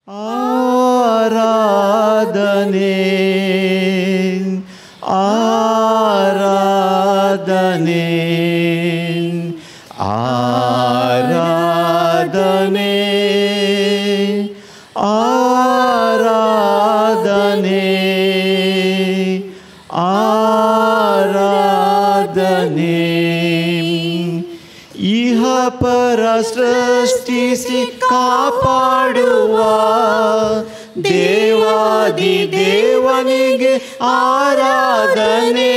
ಆರಾಧನೆ ಆರಾಧನೆ ಆರಾಧನೆ ಆರಾಧನೆ ಆರಾಧನೆ. ಇಹ ಪರ ಸೃಷ್ಟಿಸಿ ಕಾಪಾಡುವ ದೇವಾದಿ ದೇವನಿಗೆ ಆರಾಧನೆ.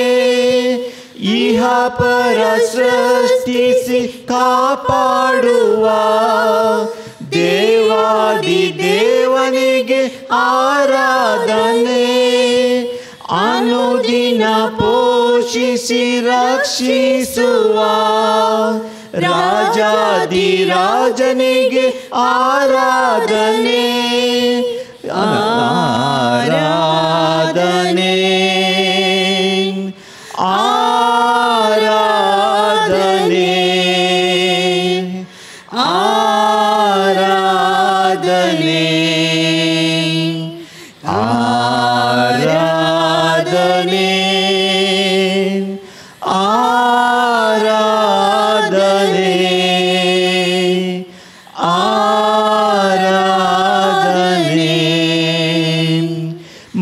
ಇಹ ಪರ ಸೃಷ್ಟಿಸಿ ಕಾಪಾಡುವ ದೇವಾದಿ ದೇವನಿಗೆ ಆರಾಧನೆ. ಅನುದಿನ ಪೋಷಿಸಿ ರಕ್ಷಿಸುವ ರಾಜಾದಿ ರಾಜನಿಗೆ ಆರಾಧನೆ. ಆರಾಧನೆ ಆರಾಧನೆ ಆರಾಧನೆ ಆರಾಧನೆ ಆರಾಧನೆ ಆರಾಧನೆ.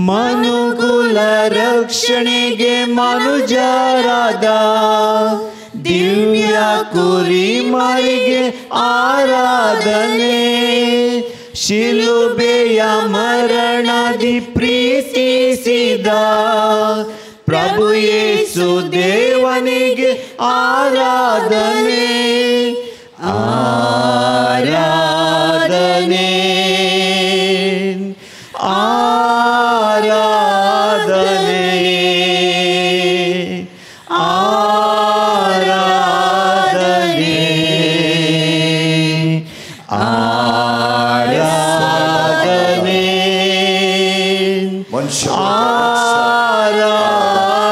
ಮನುಕುಲ ರಕ್ಷಣೆಗೆ ಮನುಜರಾದ ದಿವ್ಯ ಕುರಿಮರಿಗೆ ಆರಾಧನೆ. ಶಿಲುಬೆಯ ಮರಣದಿ ಪ್ರೀತಿಸಿದ ಪ್ರಭು ಯೇಸು ದೇವನಿಗೆ ಆರಾಧನೆ. ಆರಾಧನೆ ಆರಾಧನೆ ಆರಾಧನೆ ಆರಾಧನೆ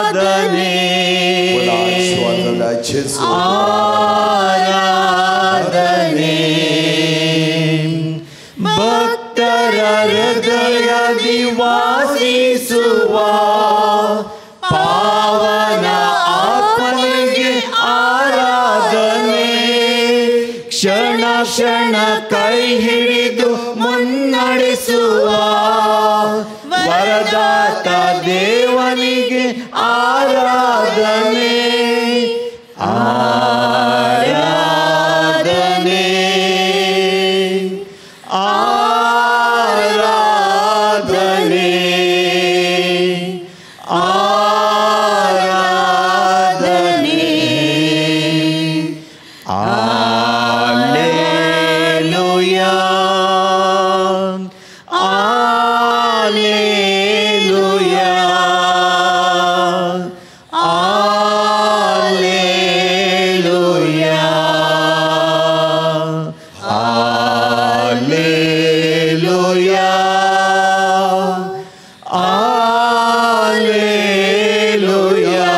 ಆರಾಧನೆ ಆರಾಧನೆ. ಭಕ್ತರ ಹೃದಯದಿ ವಾಸಿಸುವ ಪಾವನ ಆತ್ಮನಿಗೆ ಆರಾಧನೆ. ಕ್ಷಣ ಕ್ಷಣ ಕೈ ಹಿಡಿದು ಮುನ್ನಡೆಸುವ ವರದಾತ ದೇವನಿಗೆ ಆರಾಧನೆ. ಆರಾಧನೆ ಆರಾಧನೆ ಆರಾಧನೆ. Alleluia alleluia alleluia alleluia alleluia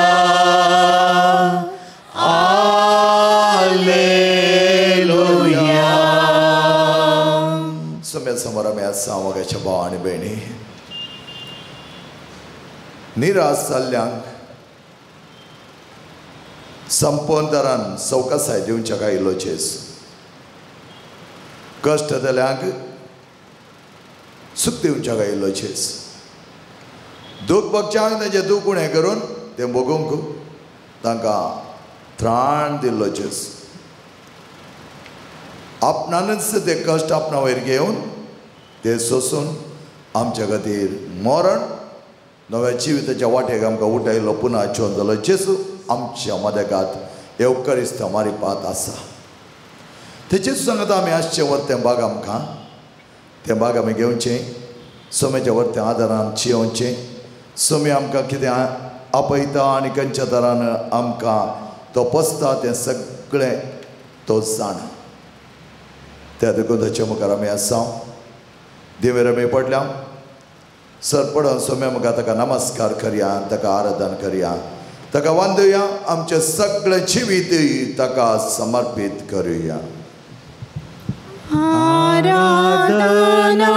alleluia. समय समोर आमी आसा मोगाच्या भाव आनी भयणी, निराश जाल्ल्यांक संपंदरान सवकासाय दिवच्या आयिल्लो जेजू, कश्ट जाल्ल्यांक सूख दिवच्या आयिल्लो जेजू, दूख भोगच्यांक तांचें दूख उणें करून तें भोगूंक तांकां त्राण दिल्लो जेजू. आपणानच ते कश्ट आपणा वयर घेवन ते सोसून आमच्या खातीर मरण नव्या जिविताच्या वाटेक आमकां उठायलो पुना जिवन जालो जेजू आमच्या मदेकात येवकरिस्त मारिपात आसा. ते जेजू सांगता आमी आसचें वरतें बाग आमकां तें बाग आमी घेवचें, सोम्याच्या वरतें आदारान चियोवचें. सोमी आमकां कितें आपयता आनी खंयच्या तरान आमकां तो पोसता तें सगळें तो जाणा. त्या देखून ताच्या मुखार आमी आसा, देवेर आमी पडल्या सर पडून सोम्या मुखार ताका नमस्कार करया, ताका आराधन करया, ताका वांदुया, आमचें सगळें जिवीत ताका समर्पीत करुया. आराधना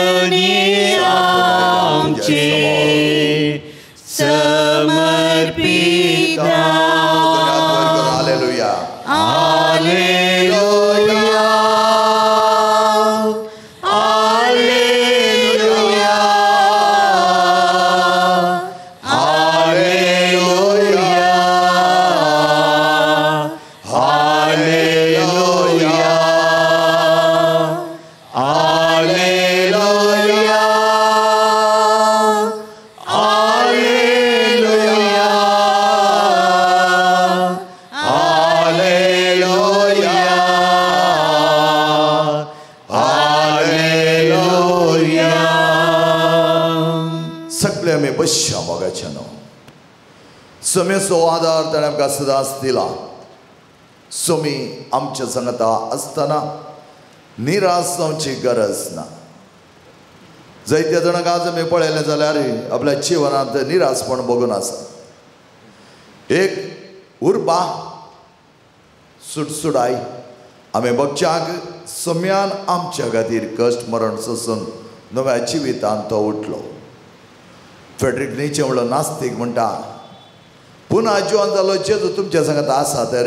धनी आमचे समर्पिता. हालेलुया हालेलुया हालेलुया हालेलुया हालेलुया हालेलुया हालेलुया हालेलुया हालेलुया. सगळे आमी बसया मोगाच्या न्हू. सोम्याचो आदार ताणें आमकां सदांच दिला. सोमी आमच्या सांगता आसतना निराश जावची गरज ना. जायत्या जाणांक आज आमी पळयलें जाल्यार आपल्या जिवनांत निराशपण बघून आसा. एक उर्बा सुडसुडाय आमी बगच्याक सोम्यान आमच्या खातीर कश्ट मरण सोसून नव्या जिवितांत तो उठलो. फ्रेडरिक नीचे म्हणलो नास्तीक म्हणटा पुन्हा जिवन जालो जेजू तुमच्या सांगता आसा तर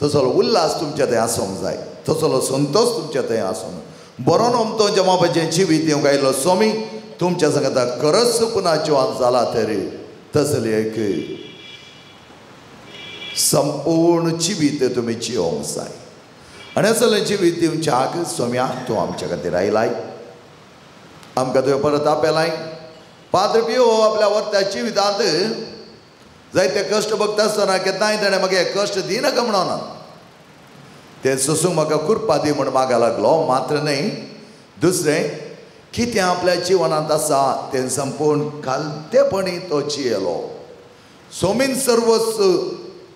तसलो उल्हास तुमच्या थंय आसूंक जाय, तसलो संतोश तुमच्या थंय आसूंक. बरो न्हू तुमच्या बाबाचें जिवीत दिवंक आयलो स्वामी तुमच्या सांगता खरंच पुन्हा जिवन जाला तरी तसली एक संपूर्ण जिवीत तुमी जिवंक जाय. आनी असलें जिवीत दिवच्याक स्वाम्या तूं आमच्या खातीर आयलाय, आमकां तुवें परत आपयलाय. पाद्र पियो आपल्या वर्त्या जिवितांत जायते कश्ट भोगता आसतना केन्नाय ताणें म्हाका हे कश्ट दिनाका म्हणून ते सोसूंक म्हाका कुरपा दी म्हूण मागा लागलो. मात्र न्हय, दुसरें कितें आपल्या जिवनांत आसा तें संपूर्ण खालतेपणी तो जियेलो. सोमीन सर्वस्व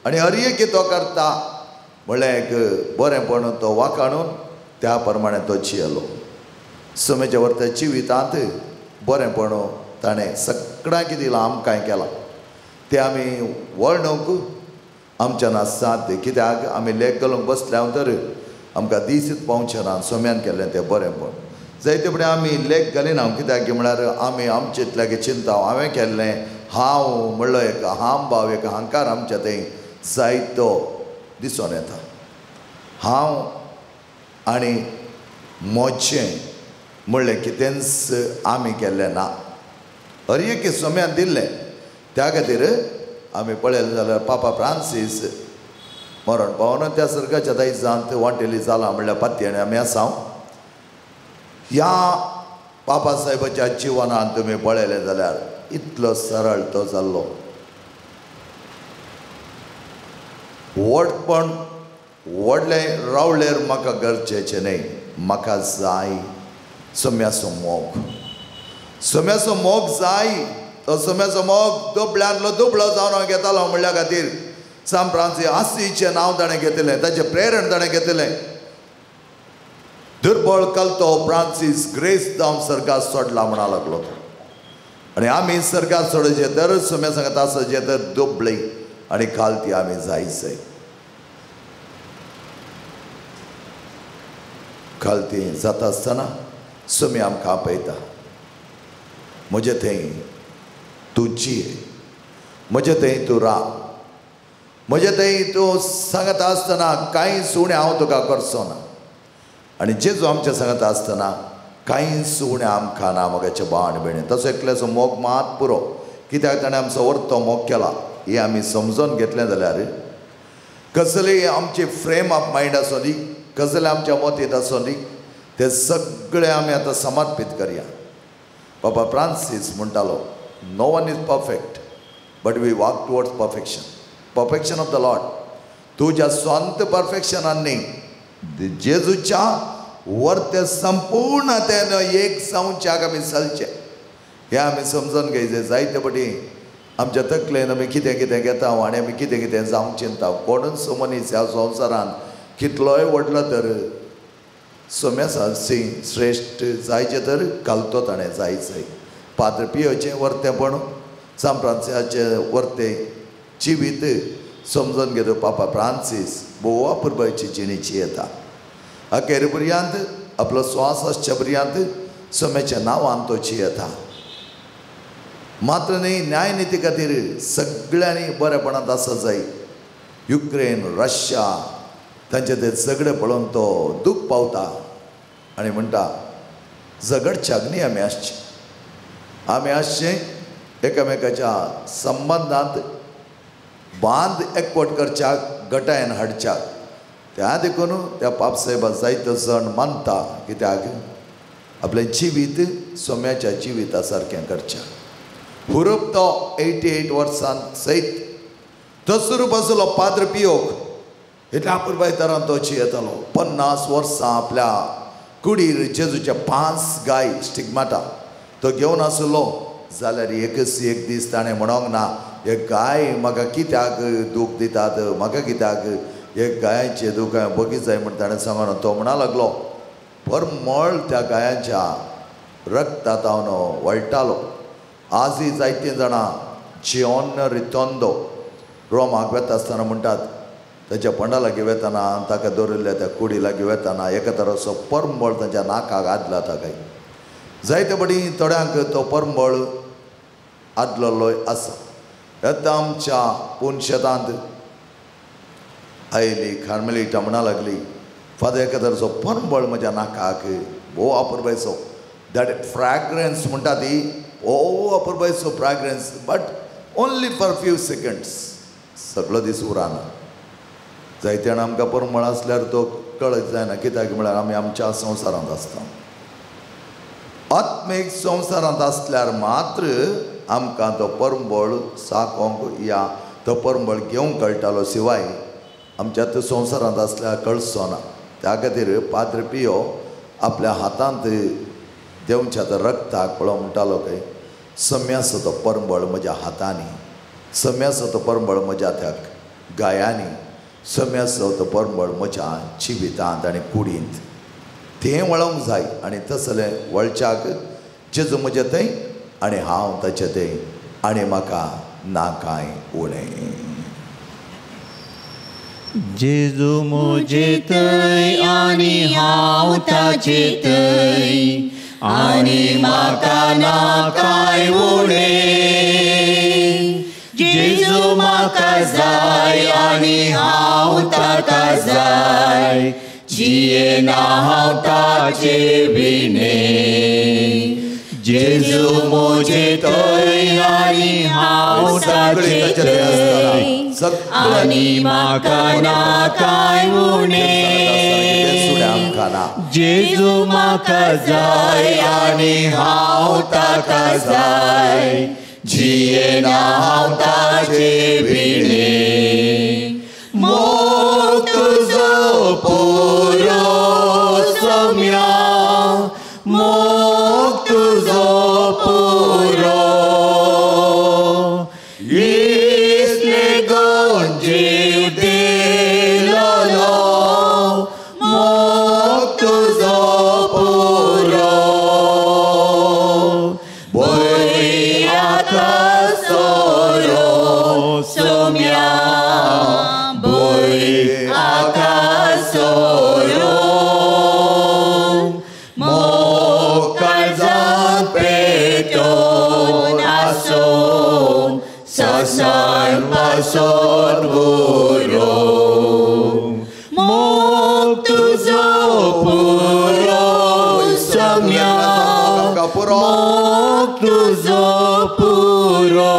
आनी हर एक तो करता म्हणल्यार एक बरेंपण तो वाखाणून त्या प्रमाणे तो जियेलो. सोमेच्या वर्त्या जिवितांत बरेंपण ताणें सगळ्यांक दिलां, आमकांय केलां. तें आमी वर्णूंक आमच्या ना साध्य, कित्याक आमी लेख घालूंक बसल्या तर आमकां दीस पावचें ना. सोम्यान केल्लें तें बरेंपण जायते फुडें आमी लेख घालिना, कित्याक म्हळ्यार आमी आमचे इतल्याक चिंता हांवें केल्लें हांव म्हणलो एक हांव भाव एक अहंकार आमच्या थंय जायतो दिसून येता. हांव आनी म्हजें म्हणलें कितेंच आमी केल्लें ना, हर एक सोम्यान दिल्लें. त्या खातीर आमी पळयलें जाल्यार पापा फ्रांसीस मरण पावून त्या सर्गाच्या दायजांत वांटेली जाला म्हणल्यार पातयेणे आमी आसा. ह्या बाबा साहेबाच्या जिवनांत तुमी पळयलें जाल्यार इतलो सरळ तो जाल्लो. व्हडपण व्हडलें रावळेर म्हाका गरजेचें न्हय, म्हाका जाय सोम्याचो मोग. सोम्याचो मोग जाय, तो सोम्याचो मोग दुबळ्यांतलो दुबळो जावन हांव घेतालो म्हणल्या खातीर सांत फ्रांसीस आसीचें नांव ताणें घेतिल्लें, ताचें प्रेरण ताणें घेतिल्लें. दुर्बळ कलतो फ्रांसीस ग्रेस जावन सर्गात सोडला म्हणा लागलो. आनी आमी सर्गात सोडचें तर सोम्या सांगता आसचें तर दुबळी आनी खालती आमी जायचें. खालती जाता आसतना सोमी आमकां आपयता, म्हजे थंय तूं जिये, म्हजे थंय तूं राव, म्हजे थंय तूं सांगता आसतना कांयच उणें हांव तुका करचो ना. आनी जेजू आमच्या सांगता आसतना कांयच उणें आमकां ना मोगाचे भाव आनी भयणी. तसो एकल्याचो मोग मात पुरो, कित्याक ताणें आमचो वर्तो मोग केला हें आमी समजून घेतलें जाल्यार कसलेय आमचे फ्रेम ऑफ मायंड आसूं दी, कसलें आमच्या मतींत आसूं दी, ते सगळें आमी आतां समर्पीत करया. बाबा फ्रांसीस म्हणटालो, no one is perfect but we walk towards perfection, perfection of the Lord. तुज्या स्वांत परफेक्शनान न्ही, जेजूच्या वर्ते संपूर्ण तेन एक जावच्याक आमी चलचें हें आमी समजून घेयचें. जायते पटी आमच्या तकलेन आमी कितें कितें घेता आनी आमी कितें कितें जावंक चिंता. कोणूच मनीस ह्या संवसारान कितलोय व्हडलो तर सोम्या सी श्रेश्ठ जायचें तर घालतो ताणें जायचें. पाद्र पियोचें वर्तेपण, सांत फ्रांसिसाचें वर्तें जिवीत समजून घेतो पापा फ्रांसीस भोव अपुरबायेची जिणेची येता. अखेर पर्यंत आपलो श्वास आसच्या पर्यंत सोम्याच्या नांवान तो जियेता. मात्र न्ही न्यायनिती खातीर सगळ्यांनी बरेपणांत आसा जाय. युक्रेन रशिया तांचे ते झगडे पळोवन तो दूख पावता आनी म्हणटा झगडच्याक न्ही आमी आसचे, आमी आसचे एकामेकाच्या संबंदांत बांद एकवट करच्याक, गटायन हाडच्याक. त्या देखून त्या पापसाहेबा जायतो जण मानता कित्याक आपलें जिवीत सोम्याच्या जिविता सारकें करच्याक. हुरूप तो 88 वर्सां सयत तसरूप आसलो पाद्र पियोक इतल्या अपुरबाय तरान तो जियेतालो. 50 वर्सां आपल्या कुडीर जेजूच्या 5 गाय स्टिग्माटा तो घेवन आसलो. जाल्यार एकच एक दीस ताणें म्हणोंक ना हे गाय म्हाका कित्याक दूख दितात, म्हाका कित्याक हे गायांचें दूख हांवें बगीत जाय म्हण ताणें सांगोना. तो म्हणा लागलो परमळ त्या गायांच्या रक्तात हांव वळटालो. आजूय जायतीं जाणां जियोन रितोंदो रोमाक वेता आसतना म्हणटात ताच्या पंडा लागीं वेतना ताका दवरिल्ल्या त्या कुडी लागीं वेतना एका तराचो परमळ तांच्या नाकाक आदला ताका. जायते पटी थोड्यांक तो परमळ आदलोय आसा. येता आमच्या पूण शेतांत आयली कार्मेलिटा म्हणा लागली फादर एका तराचो परमळ म्हज्या नाकाक भोव अपुरबायचो, that fragrance म्हणटा ती भोव अपुरबायचो fragrance, but only for few seconds, सगळो दीस उराना. जायते जाणां आमकां परमळ आसल्यार तो कळत जायना कित्याक म्हळ्यार आमी आमच्या संवसारांत आसता. आत्मीक संवसारांत आसल्यार मात्र आमकां तो परमळ साकोंक या तो परमळ घेवंक कळटालो, शिवाय आमच्या तो संवसारांत आसल्यार कळचो ना. त्या खातीर पाद्र पियो आपल्या हातांत देवच्या त्या रक्ताक पळोवंक म्हणटालो काय सम्याचो तो परमळ म्हज्या हातांनी, सम्याचो तो परमळ म्हज्या त्या गायांनी, सम्याचो तो परमळ म्हज्या जिवितांत आनी कुडींत तें वळोवंक जाय. आनी तसलें वळच्याक जेजू म्हजें थंय आनी हांव ताचें थंय आनी म्हाका ना कांय उणें. जेजू म्हजे थंय आनी हांव ताचे थंय आनी म्हाका ना कांय उणें. जेजू म्हाका जाय आनी हांव ताका जाय, जियेना हांव ताचे विणें. जेजू म्हजे थंय आनी हांव ताचे थंय आनी म्हाका ना कांय उणें. जेजू म्हाका जाय आनी हांव ताका जाय, जियेना हांव ताचे विणें. मोग तुजो पुरो सोम्या, मोग तुजो पुरो, इसले गुण जीव दिलोलो, मोग तुजो पुरो. भंय आतां सोरो सोम्या, भंय आतां सोरो, मोग काळजांत पेटोवन आसून ससान पासून पुरो. मोग तुजो पुरो सोम्या, मोग तुजो पुरो,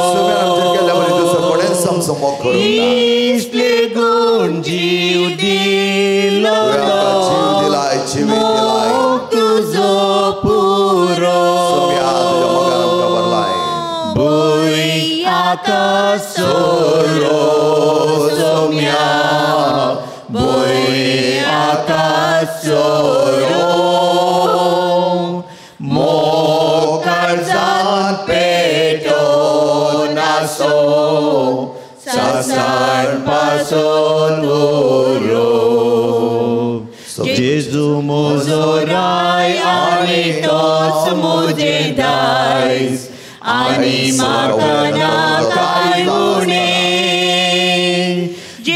इसले गुण जीव दिलो, मोग तुजो पुरो. भंय आतां सोरो सोम्या, भंय आतां सोरो, मोग काळजांत पेटोवन आसूं ससान पासून पुरो. जेजू म्हजो राय आनी तोच म्हजें दायज आनी म्हाका ना कांय उणें.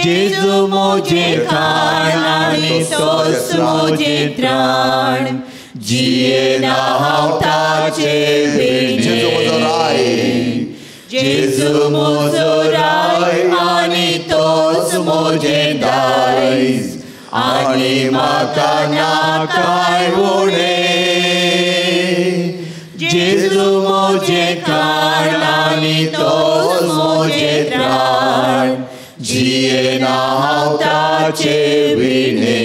जेजू म्हजें खाण आनी तोच म्हजें त्राण, जियेना हांव ताचे विणे. जेजू म्हजो राय, जेजू म्हजो राय आनी तोच म्हजें दायज आनी म्हाका ना कांय उणें. जेजू म्हजें काण आनी तोच म्हजें त्राण, जियेना हांव ताचे विणे.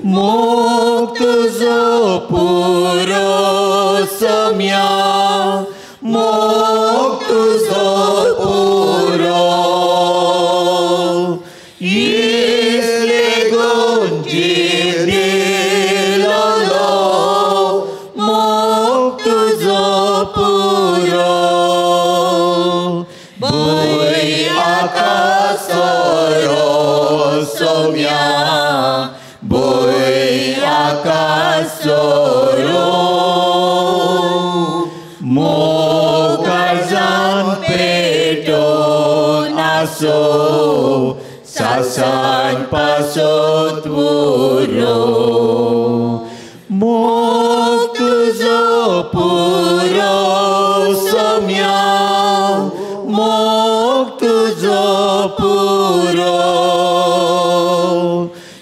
मोग तुजो पुरो सम्या, मोग तुजो पुरो, इतले गुण जीव दिलोलो, मोग तुजो पुरो. भूंय आकाश सोरो सम्या, भूंय आकाश सोरो, मोग काळजान पेटोवन आसो, सासान पासत उरो. मोग तुजो पुरो सम्या, मोग तुजो पुरो,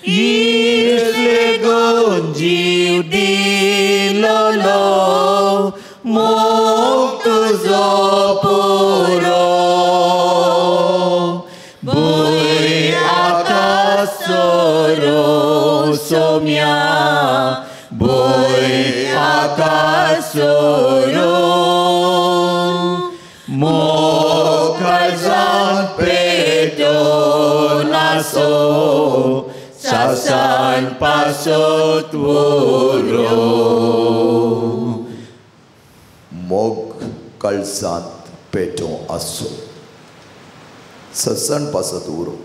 इतले गुण जीव दिलोलो, मोग तुजो पुरो. भूंय आकाश सोरो सम्या, भूंय आकाश सोरो, मोग काळजान पेटोवन आसो, सासान पासत उरो. मोग काळजांत पेटोवन आसो, सत्सण पासत उरो.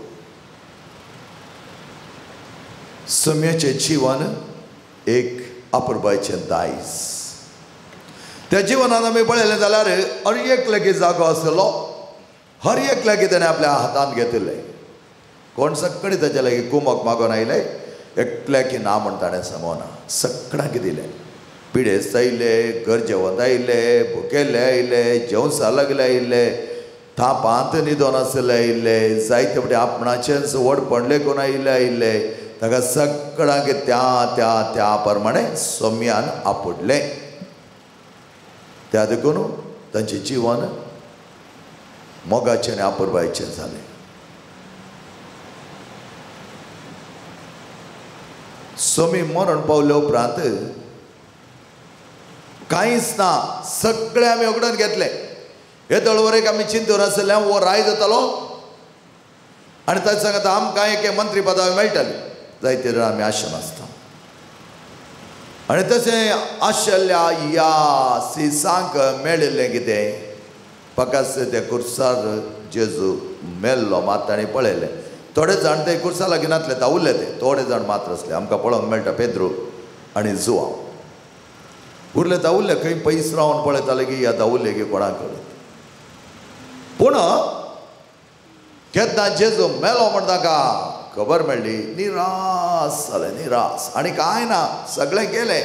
सम्याचें जिवन एक अपुरबायचें दायज. त्या जिवनान आमी पळयलें जाल्यार हर एक लागीं जागो आसलो, हर एक लागीं ताणें आपल्या हातांत घेतिल्लें. कोण सगळीं ताच्या लागीं कुमक मागून आयले, एकल्याकी ना म्हण ताणें सांगोना, सगळ्यांक दिलें. पिडेस्त आयले, गरजेवंत आयले, भुकेल्ले आयले, जेवसा लागले आयले, थापांत न्हिदोन आसले आयिल्ले, जायते फावटी आपणाचेंच व्हडपण लेखून आयिल्ले आयिल्ले. ताका सगळ्यांक त्या त्या त्या प्रमाणे सोम्यान आपुडलें. त्या देखून तांचें जिवन मोगाचें आनी अपुरबायेचें जालें. सोमी मरण पावल्या उपरांत कांयच ना, सगळें आमी उगडून घेतलें. हे तळवरेक आमी चिंतून आसले हो राय जातालो आनी ताचे सांगता आमकां एक मंत्री पदां मेळटाली. जायते जाण आमी आशेन आसता आनी तशें आशिल्ल्या ह्या सिसांक मेळिल्लें कितें, फकत त्या कुर्सार जेजू मेल्लो मात ताणें पळयलें. थोडे जाण ते कुर्सा लागीं नासले, उरले ते थोडे जाण मात्र आसले. आमकां पळोवंक मेळटा पेद्रू आनी जुआंव उरले, दावुल्ले खंय पयस रावन पळयताले की ह्या दावुल्ले की कोणाक कळत. पूण केन्ना जेजू मेलो म्हण ताका खबर मेळ्ळी, निराश जालें, निराश आनी कांय ना, सगळें गेलें.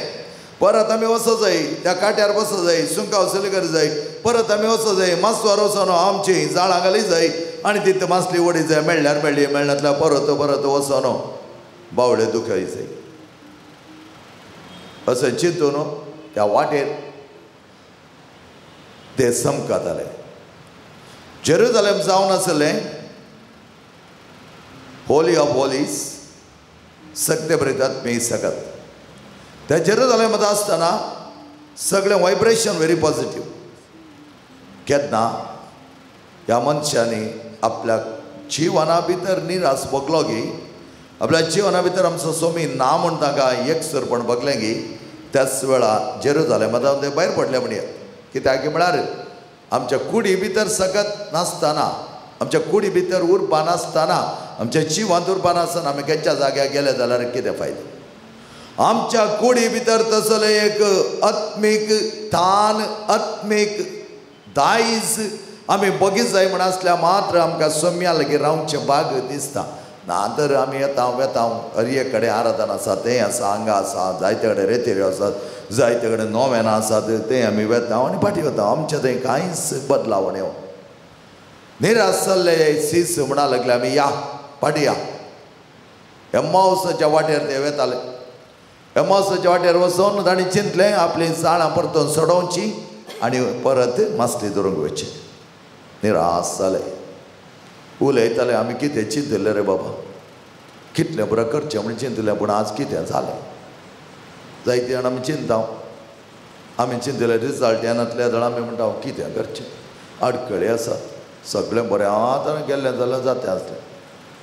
परत आमी वचो जाय, त्या काट्यार बसो जाय, सुंकाव सली जाय, परत आमी वचो जाय, मासवार वचोन आमची जाळां घाली जाय आनी तितू मासली वडी जाय, मेळ्ळ्यार मेळ्ळी, मेळनातल्यार परत परत वचोन बावळे दुखय जाय. अशें चिंतून त्या वाटेर ते समकाताले. जेरुजालेम जावन आसलें होली ऑफ होलीज, सगळे बरयतात मी सकत. त्या जेरुजालेमांत आसतना सगळें व्हायब्रेशन व्हेरी पॉझिटीव. केन्ना ह्या मनशांनी आपल्या जिवना भितर निराश भोगलो गी, आपल्या जिवना भितर आमचो सोमी ना म्हण ताका एकसरपण भोगलें गी, त्याच वेळा जेरुजालेमांत ते भायर पडले म्हणया. कित्याक म्हळ्यार आमच्या कुडी भितर सकत नासतना, आमच्या कुडी भितर उरपा नासतना, आमच्या जिवांत उरपा नासतना आमी खंयच्या जाग्यार गेले जाल्यार कितें फायदो. आमच्या कुडी भितर तसलें एक आत्मीक तान, आत्मीक दायज आमी बगीत जाय म्हण आसल्यार मात्र आमकां सोम्या लागीं रावचें भाग दिसता. ना तर आमी येता वेता, हर एक कडेन आराधन आसा, तें आसा, हांगा आसा, जायते कडेन रेतेऱ्यो आसात, जायते कडेन नोवेनां आसात, तें आमी वेता आनी फाटीं वता. आमचें थंय कांयच बदलावण येवं. निराश जाल्ले सीस म्हणा लागले आमी या फाटीं या. एम्मावसाच्या वाटेर ते वेताले. एम्मावसाच्या वाटेर वचून तांणी चिंतलें आपलीं जाळां परतून सोडोवची आनी परत मासली धरूंक वयची. निराश जाले, उलयताले आमी कितें चिंतलें रे बाबा, कितलें बरें करचें म्हूण चिंतलें, पूण आज कितें जालें. जायते जाण आमी चिंता, आमी चिंतलें रिजल्ट येनातले जाल्यार आमी म्हणटा कितें करचें, आडखळी आसात, सगळें बऱ्या तरेन गेल्लें जाल्यार जाता आसलें,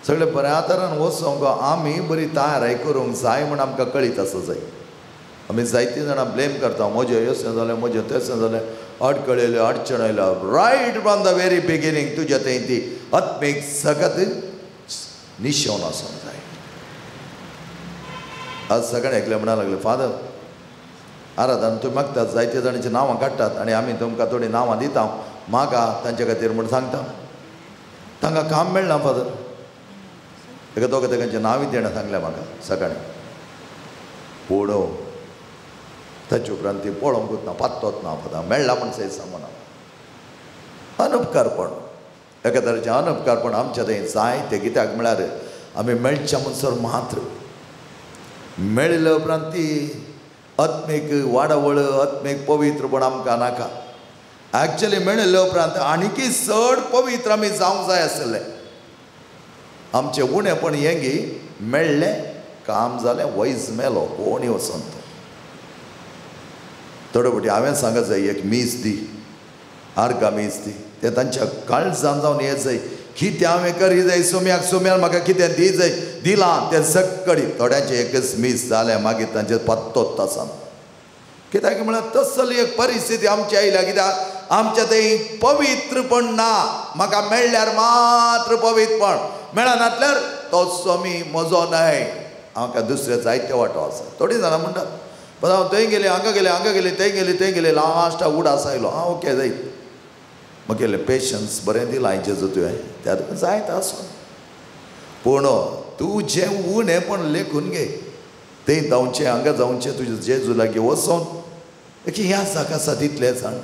सगळें बऱ्या तरेन वचोंक आमी बरी तयारी करूंक जाय म्हूण आमकां कळीत आसा जाय. आमी जायतीं जाणां ब्लेम करता, म्हजें अशें जालें, म्हजें तशें जालें, अडकळ येयल्यो, अडचण येयल्या. Right from the very beginning तुज्या थंय ती आत्मीक सगत निशेवन आसूंक जाय. आज सगळें एकलें म्हणा लागलें, फादर आराधन तुमी मागतात, जायते जाणांची नांवां काडटात आनी आमी तुमकां थोडीं नांवां दिता, मागा तांचे खातीर म्हूण सांगता. तांकां काम मेळना फादर. एका दोगा तेगांचें नांवूय तेणें सांगलें म्हाका सकाळीं. पूण ताचे उपरांत ती पळोवंकूच ना, पात्तोच ना, फादर मेळ्ळा म्हूण सय सांगना. अनुपकारपण, एका तरेचें अनुपकारपण आमच्या थंय जाय तें. कित्याक म्हळ्यार आमी मेळच्या म्हणसर मात्र मेळिल्ल्या उपरांत ती आत्मीक वाडावळ, आत्मीक पवित्रपण आमकां नाका. एक्चुअली मेळिल्ल्या उपरांत आनीकय चड पवित्र आमी जावंक जाय आसलें. आमचें उणेपण हें गी मेळ्ळें, काम जालें, वैज मेलो, कोणी वचोन तो. थोडे फावटी हांवें सांगत जाय, एक मीस दी, आर्गां मीस दी, तें तांच्या काळजान जावन येत जाय. कितें हांवें करी जाय सोम्याक, सोम्यान म्हाका कितें दी जाय, दिलां तें सगळी. थोड्यांचें एकच मीस जालें, मागीर तांचें पत्तोच आसा. कित्याक म्हळ्यार तसली एक परिस्थिती आमची आयल्या. कित्याक आमच्या थंय पवित्रपण ना. म्हाका मेळ्ळ्यार मात्र पवित्रपण, मेळनातल्यार तो स्वामी म्हजो न्हय, हांव दुसऱ्या जायते वांटो आसा. थोडीं जाणां म्हणटात, पण हांव थंय गेलें, हांगा गेलें, हांगा गेलें, थंय गेलें, थंय गेलें, लास्टाक उडास आयलो. आं ओके जायत, म्हगेलें पेशन्स बरें दिलां जेजू तुवें, त्या जायत आसूं. पूण तूं जें उणेपण लेखून घे, थंय धांवचें, हांगा जावचें, तुजें जेजू लागीं वचोन की ह्या जाका आसा तितलें जाण,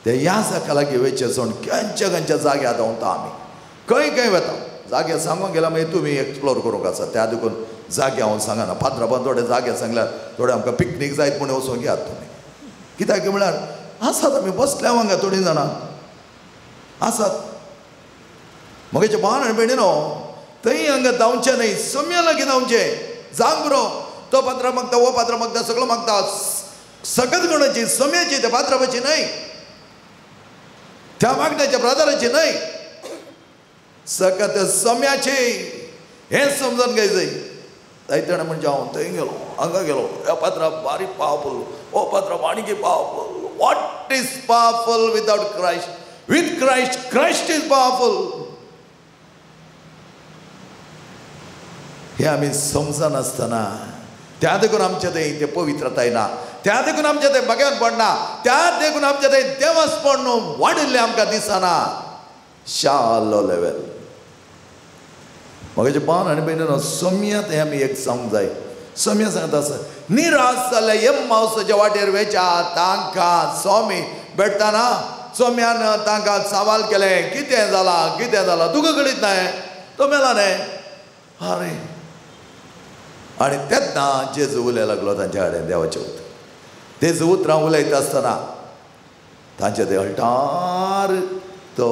ते ह्या जाका लागीं वयचें सोड खंयच्या खंयच्या जाग्यार धांवता आमी, खंय खंय वता. जागे सांगूंक गेल्यार मागीर तुमी एक्सप्लोर करूंक आसा, त्या देखून जागे हांव सांगना. पात्रापान थोडे जागे सांगल्यार थोडे आमकां पिकनीक जायत म्हूण वचोंक घेयात तुमी. कित्याक म्हळ्यार आसात आमी बसल्या हांगा थोडीं जाणां आसात. म्हगेचे भाण आनी भयणीनो, थंय हांगा धांवचें न्हय, सम्या लागीं धांवचें. जावंक बरो, तो पात्र मागता, हो पात्र मागता, सगळो मागता, सगळ्याच गुणाची सम्याची, त्या पात्रापाची न्हय, त्या मागण्याच्या ब्रादराची न्हय, सकत सम्याची. हें समजून घे जाय. जायते जाणां म्हणजे हांव थंय गेलो, हांगा गेलो, ह्या पात्रा बारीक पावफूल, हो पात्रा आनीक powerful. What is powerful without Christ? With Christ, Christ is powerful. हें आमी समजनासतना त्या देखून आमच्या थंय तें पवित्रताय ना, त्या देखून आमच्या थंय भाग्यान पडना, त्या देखून आमच्या थंय देवासपण वाडिल्लें आमकां दिसना. शालो लेवल. म्हगेचे भाव आनी भयणीनो, सम्या थंय आमी एक सांगूंक जाय. सम्या सांगता आसा, निराश जाल्ले एम्मावसाच्या वाटेर वेच्या तांकां स्वामी भेटतना सोम्यान तांकां सवाल केलें, कितें जालां, कितें जालां, तुका कळीत न्हय, तो मेला न्हय. आरे, आनी तेन्ना जेजू उलय लागलो तांच्या कडेन देवाचें उतर. तेजू उतरां उलयता आसतना तांचे ते अल्टार तो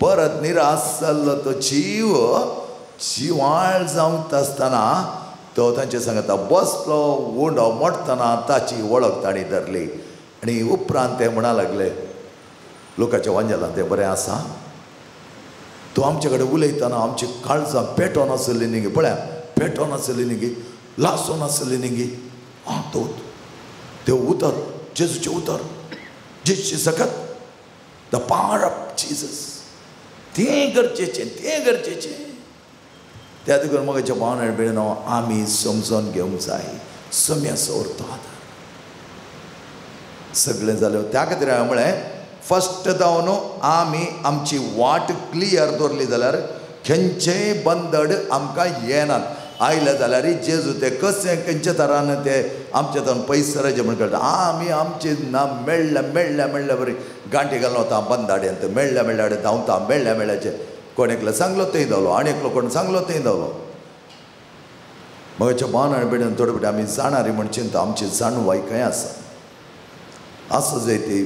परत निराश जाल्लो तो जीव जिवाळ जावंक आसतना तो तांचे सांगता बसलो, उंडो मोडटना ताची वळख तांणी धरली. आनी उपरांत ते म्हणा लागले, लोकांच्या वांजेलान तें बरें आसा, तूं आमचे कडेन उलयतना आमची काळजां पेटोन आसली न्ही गे, पळया पेटोन आसली न्ही गे, लासून आसली न्ही गे. आं, तो ते उतर, जेजूचें उतर, जेजूची सकत, the power of Jesus, तें गरजेचें, तें गरजेचें. त्या देखून म्हगेच्या भावना भयणीनो, आमी समजून घेवंक जाय सम्याचो अर्थ आदार सगळें जालें. त्या खातीर हांवें म्हळें, फस्ट जावन आमी आमची वाट क्लियर दवरली जाल्यार खंयचेय बंदड आमकां येनात. आयले जाल्यार जेजू ते कशें खंयच्या तरान ते आमच्या थंय पयसराचे म्हण कळटा. आमी आमचे ना मेळ्ळ्या मेळ्ळ्या मेळ्ळ्या बरी गांठी घालून वता बंदाड्यांत, मेळ्ळ्या मेळ्ळ्या धांवता, मेळ्ळ्या मेळ्ळ्याचे कोण एकलो सांगलो थंय धांवलो, आनी एकलो कोण सांगलो थंय धांवलो. मगाच्या बाण आनी बेडून थोडे फावटी आमी जाणारी म्हण चिंता, आमची जाणवाय खंय आसा. आसा जाय ती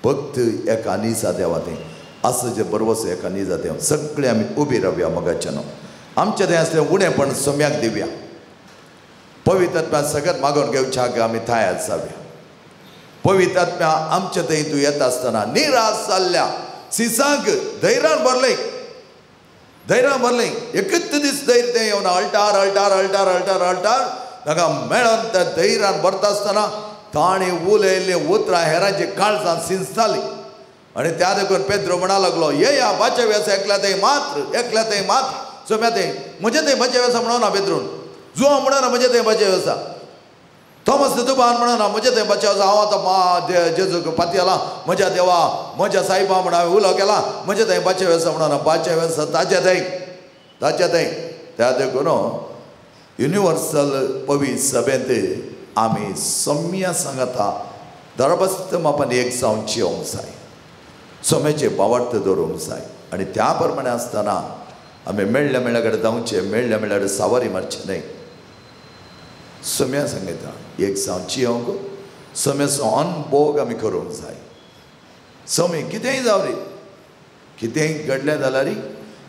भक्त एका निजा देवा थंय आसा, जे बरवस एका निजा देवा. सगळे आमी उबी रावया मगाच्यान. आमच्या थंय आसलें उणेपण सम्याक दिवया. पवित्र सगळ्यात मागून घेवच्याक आमी तयार जावया. पवित्र आत्म्या आमच्या थंय तूं येता आसतना निराश जाल्ल्या सिसांक धैर्यान भरलें, धैर्यान भरलें. एकच दीस धैर्य तें येवन Alt Alt Alt Alt Alt ताका मेळोन त्या धैर्यान भरता आसतना ताणें उलयल्लीं उतरां हेरांची काळजां सिंचतालीं. आनी त्या देखून पेद्रो म्हणा लागलो, येया बाचे वेसा एकल्या थंय मात्र, एकल्या थंय मात्र सोम्या थंय म्हजे थंय बाचे वेसा म्हणना पेद्रून, जुआ म्हणना म्हजे थंय बाचे वेसा, थॉमस दुबान म्हणना म्हजे थंय बाचे वेसा, हांव आतां मा जेजूक पातयेला म्हज्या देवा म्हज्या सायबा म्हण हांवें उलो केला, म्हजे थंय बाचे वेसा म्हणना, बाचे वेसा ताचे थंय, ताचे थंय. त्या देखून युनिवर्सल पवी सभेंत आमी सम्या सांगता दरबस्त मापान एक जावन जियोंक जाय, सोम्याचे बावार्थ दवरूंक जाय. आनी त्या प्रमाणे आसतना आमी मेळ्ळ्या मेळ्ळ्या कडेन धांवचें, मेळ्ळ्या मेळ्ळ्या कडेन सावारी मारचें न्हय. सोम्या सांगता एक जावन जियोंक, सोम्याचो अनभोग आमी करूंक जाय. सोमी कितेंय जावं रे, कितेंय घडलें जाल्यार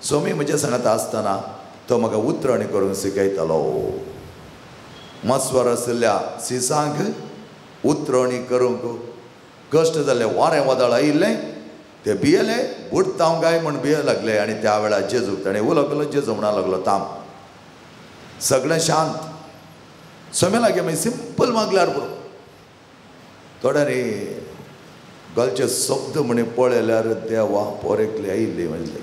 सोमी म्हज्या सांगता आसतना तो म्हाका उतरणी करूंक शिकयतालो. मस्वर आशिल्ल्या सिसांक उतरणी करूंक कश्ट जाल्ले, वारें वादळ आयिल्लें, ते भियेले, बुडटांव काय म्हण भिये लागले. आनी त्या वेळार जेजूक ताणें उलो केलो, जेजू म्हणा लागलो ताम, सगळें शांत. सोम्या लागीं मागीर सिंपल मागल्यार पुरो. थोड्यांनी गलचे शब्द म्हणे पळयल्यार देवा पोरेकले आयिल्ली म्हणले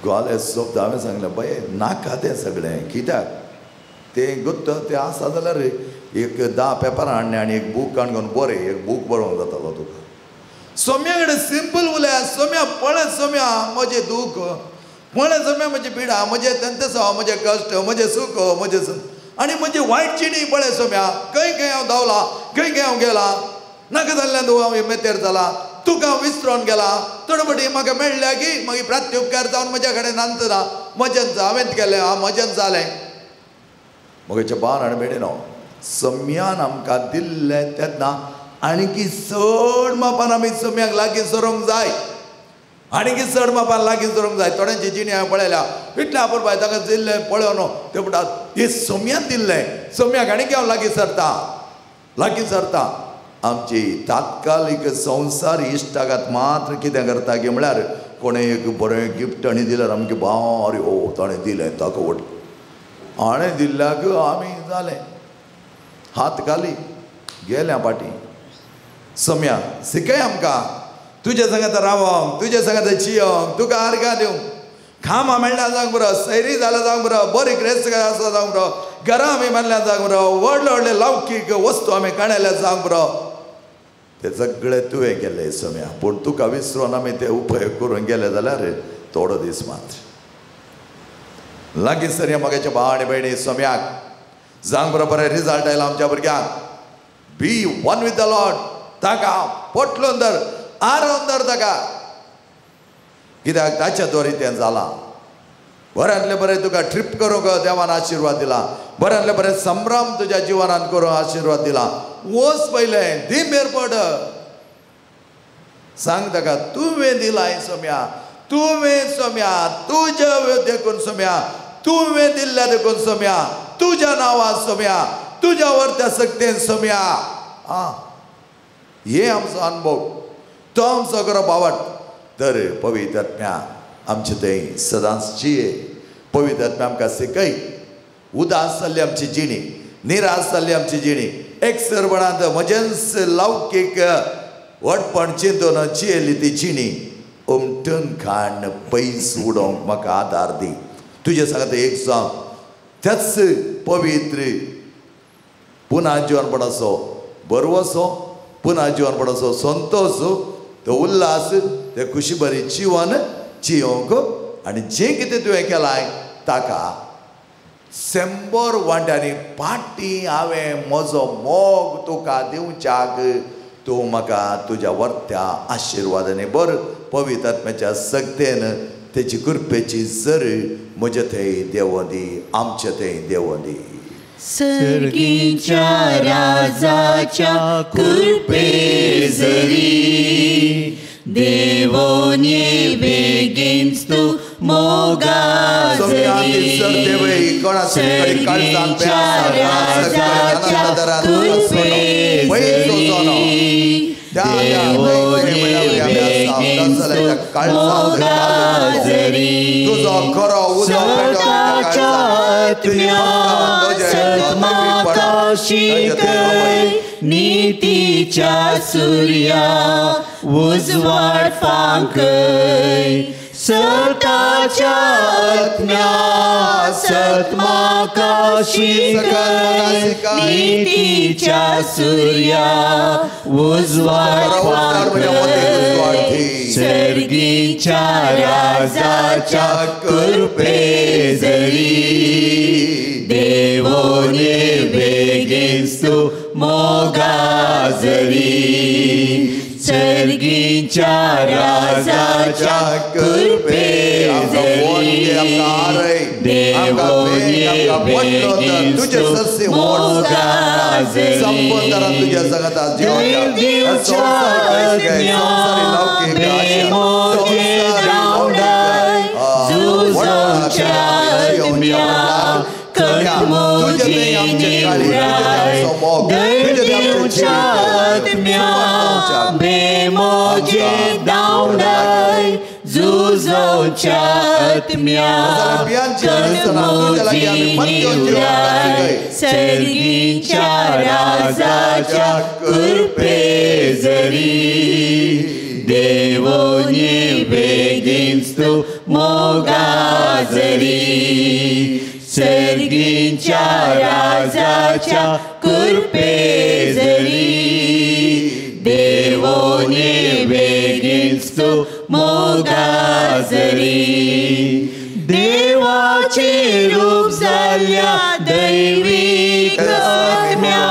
गोले शब्द. हांवें सांगलें बाये नाका तें सगळें, कित्याक तें गुत्त तें आसा जाल्यार एक 10 पेपरां हाडलें आनी एक बूक काडून बरें एक बूक बरोवंक जातालो तुका. सोम्या कडेन सिंपल उलया, सोम्या पळय सोम्या म्हजें दूख, पळय सोम्या म्हजी पिडा, म्हजें तंतसो, म्हजें कश्ट, म्हजें सूख, म्हजें आनी म्हजी वायट चिणी पळय सोम्या, खंय खंय हांव धांवला, खंय खंय हांव गेला, नाका जाल्ल्यान तूं हांव मेतेर जाला, तुका हांव विसरोन गेला. थोडे फावटी म्हाका मेळ्ळ्या की मागीर प्रात्युपकार जावन म्हज्या कडेन नांदतना म्हज्यान हांवें केलें, हांव म्हज्यान जालें. म्हज्या बाण आनी भयणीनो, सम्यान आमकां दिल्लें तेन्ना आणकी चड मापान आमी सम्याक लागीं सरूंक जाय, आणकी चड मापान लागीं सरूंक जाय. थोड्यांची जिणी हांवें पळयल्या, इतलें आपुरबाय ताका दिल्लें पळोवन न्हू ते म्हणटात हें सम्यान दिल्लें, सम्याक आणकी हांव लागीं सरता, लागीं सरता. आमची तात्कालीक संवसार इश्टागात मात्र कितें करता की म्हळ्यार कोणें एक बरें गिफ्ट आनी दिल्यार आमचें भारी ओ ताणें दिलें ताका व्हड हाणें दिल्ल्याक आमी जालें हात घाली गेल्या फाटीं. सम्या शिकय आमकां तुजे सांगात रावोंक, तुजे सांगात जियोंक, तुका आर्गां दिवंक, खामा मेळ्ळ्या जावंक बरो, सैरी जाल्या जावंक बरो, बरी ग्रेस्त आसा जावंक बरो, घरां आमी मारल्या जावंक बरो, व्हडले व्हडले लौकीक वस्तू आमी काडल्या जावंक बरो, ते सगळे तुवें केले सम्या. पूण तुका विसरून आमी ते उपयोग करून गेले जाल्यार थोडो दीस मात्र. लागीं सर म्हज्या भाव आनी भयणी सम्याक जावंक बरो बरें रिजल्ट आयला आमच्या भुरग्यांक. Be one with the Lord. ताका पोटलोन धर, आरोवन धर ताका, कित्याक ताच्या द्वारे तें जालां. बऱ्यांतलें बरें तुका ट्रीप करूंक देवान आशिर्वाद दिला, बऱ्यांतलें बरें संभ्रम तुज्या जिवनान करूंक आशिर्वाद दिला. वच पयलें दिंबेर पड, सांग ताका तुवें दिलाय सोम्या, तुवें सोम्या, तुज्या देखून सोम्या, तुवें दिल्ल्या देखून सोम्या, तुज्या नांवान सोम्या, तुज्या वरत्या सक्तेन सोम्या. आं, हे आमचो अनुभव, तो आमचो खरो बावट. तर पवित्र आत्म्या आमचे थंय सदांच जिये. पवित्र आत्म्या आमकां शिकय. उदास जाल्ली आमची जिणी, निराश जाल्ली आमची जिणी, एकसरपणांत म्हजेंच लौकीक व्हडपण चिंतून जियेली ती जिणी उमटून खाण पयस उडोवंक म्हाका आदार दी. तुजे सांगता एक जावं त्याच पवित्र पुना जिवनपणाचो बरवसो, पुना जिवनपणाचो संतोश, तो उल्हास, ते खुशीभरी जिवन जियोंक आनी जें कितें तुवें केलां ताका 100 वांट्यांनी पाटी हांवें म्हजो मोग तुका दिवच्याक तूं म्हाका तुज्या वर्त्या आशिर्वादांनी बर पवित्र आत्म्याच्या सक्तेन तेची कृपेची जर म्हजे थंय देवों दी, आमचे थंय देवों दी. सर्गीच्या राजाच्या कृपे जरी देवोनी बेगीन तूं मोगा जरी सर्गीच्या राजाच्या कृपे जरी देवोनी बेगीन तूं मोगा जरी सताच्या आत्म्या सत म्हाका शिकय नितीच्या सुर्या उजवाड फांकय सताच्या आत्म्या सत म्हाका शिकय नितीच्या सुर्या उजवाड फांकय सर्गीच्या राजाच्या कृपे जरी देवोनी बेगीन तूं मोगा जरी सर्गीच्या राजाच्या कृपे जरी देवोनी बेगीन तूं मोगा जरी दिवच्या आत्म्या बेमोजे जावंडाय झुजोच्या आत्म्या कटमोजी निवराय दिवच्या आत्म्या बेमोजे दावडाय झुजोच्या आत्म्या कटमोजी निवराय सर्गीच्या राजाच्या कृपे जरी देवोनी बेगीन तूं मोगा जरी सर्गीच्या राजाच्या कृपे जरी देवोनी बेगीन तूं मोगा जरी देवाचे रूप जाल्ल्या दैवीक आत्म्या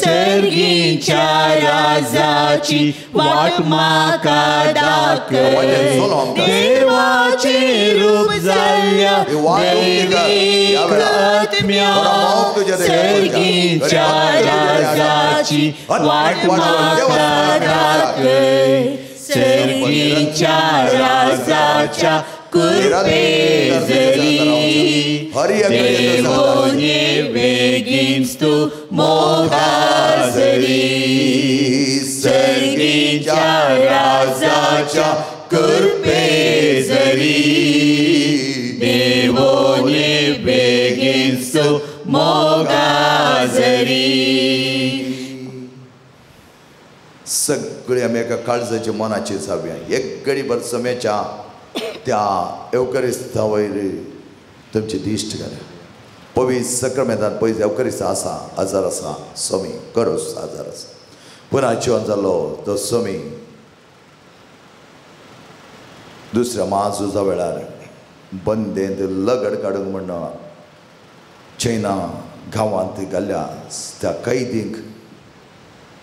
सर्गीच्या राजाची वाट म्हाका दाखय देवाचे रूप जाल्ल्या दैवीक आत्म्या सर्गीच्या राजाची वाट म्हाका दाखय सर्गीच्या राजाच्या कृपे जरी देवोनी बेगीन तूं मोगा जरी सर्गीच्या राजाच्या कृपे जरी देवोनी बेगीन तूं मोगा जरी. सगळे आमी एका काळजाचे मनाचे जावया एक गडीभर सम्याच्या त्या एवकरिस्ता वयर तुमची दिश्ट घाल्या. पवित्र सक्रमेंतान पयस एवकरिस्त आसा आजार आसा स्वामी करोस आजार आसा पुना जिवन जालो तो स्वामी दुसऱ्या महाझुजा वेळार बंदेंत लगड काडूंक म्हण चैना गांवांत घाल्ल्या त्या कैदींक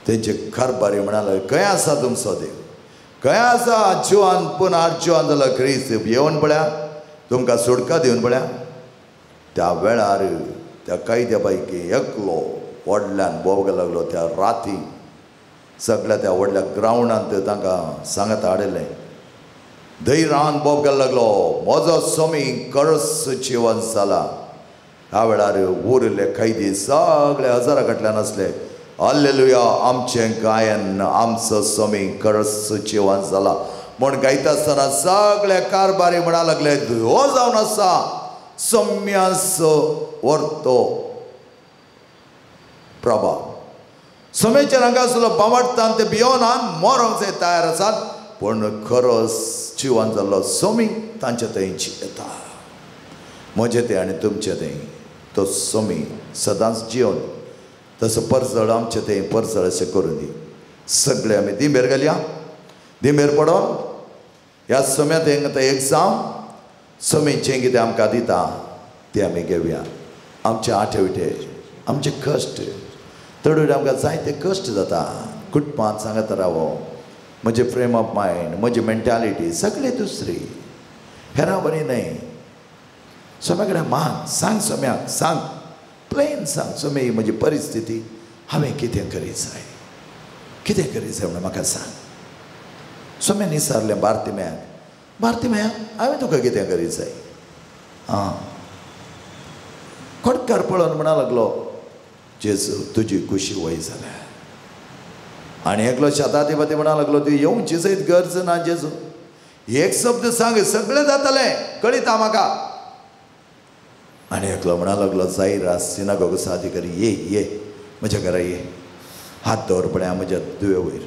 तेंचे कारभारी म्हणाले खंय आसा तुमचो देव, खंय आसा जिवान पुना जिवान जालो क्रिस्त येवन पळया तुमकां सुटका दिवन पळया. त्या वेळार त्या कैद्या पैकी एकलो व्हडल्यान भोंवपाक लागलो. त्या राती सगळ्या त्या व्हडल्या ग्रावंडांत तांकां सांगात हाडिल्लें धैर्यान भोंवपाक लागलो म्हजो स्वामी करस जिवन जाला. ह्या वेळार उरिल्ले कैदी सगळे हजारा कडल्यान आसले हालेलुया आमचें गायन आमचो स्वामी करस जिवन जाला म्हूण गायता आसतना सगळे कारभारी म्हणा लागले हो जावन आसा सम्याचो वर्तो प्रभाव सम्याच्या रंगासलो बावडटान ते भियोनान मरोंक जाय तयार आसात पूण खरोच जिवन जाल्लो स्वामी तांचे थंयची येता. म्हजें तें आनी तुमचें तें तो स्वामी सदांच जिवन तसो परजळ आमचें तें परजळ अशें करून दी. सगळे आमी दिंबेर घालया, दिंबेर पडोन ह्या सम्या तें आतां एक जावं समी जें कितें आमकां दिता तें आमी घेवया. आमचे आठवटे, आमचे कश्ट, थोडे आमकां जायते कश्ट जाता कुटुंबांत. सांगत रावो, म्हजें फ्रेम ऑफ मायंड, म्हजी मेंटालिटी सगळी दुसरी, हेरां बरी न्हय. सोम्या कडेन माग, सांग सोम्याक, सांग प्लेन सांग, सोम्या ही म्हजी परिस्थिती, हांवें कितें करीत जाय, कितें करीत जाय म्हणून म्हाका सांग. सोम्या निसारलें बार्तिम्याक, बार्तिम्या हांवें तुका कितें करीत जाय. आं, खोटकार पळोवन म्हणा लागलो, जेजू तुजी खुशी वय जाल्या. आनी एकलो शताधिपती म्हणा लागलो, तूं येवची सयत गरज ना जेजू, एक शब्द सांग सगळें जातलें, कळिता म्हाका. आनी एकलो म्हणा लागलो, जायरास सिनागोगाचो अधिकारी, ये ये म्हज्या घरा ये, हात दवर पळया म्हज्या दुवे वयर.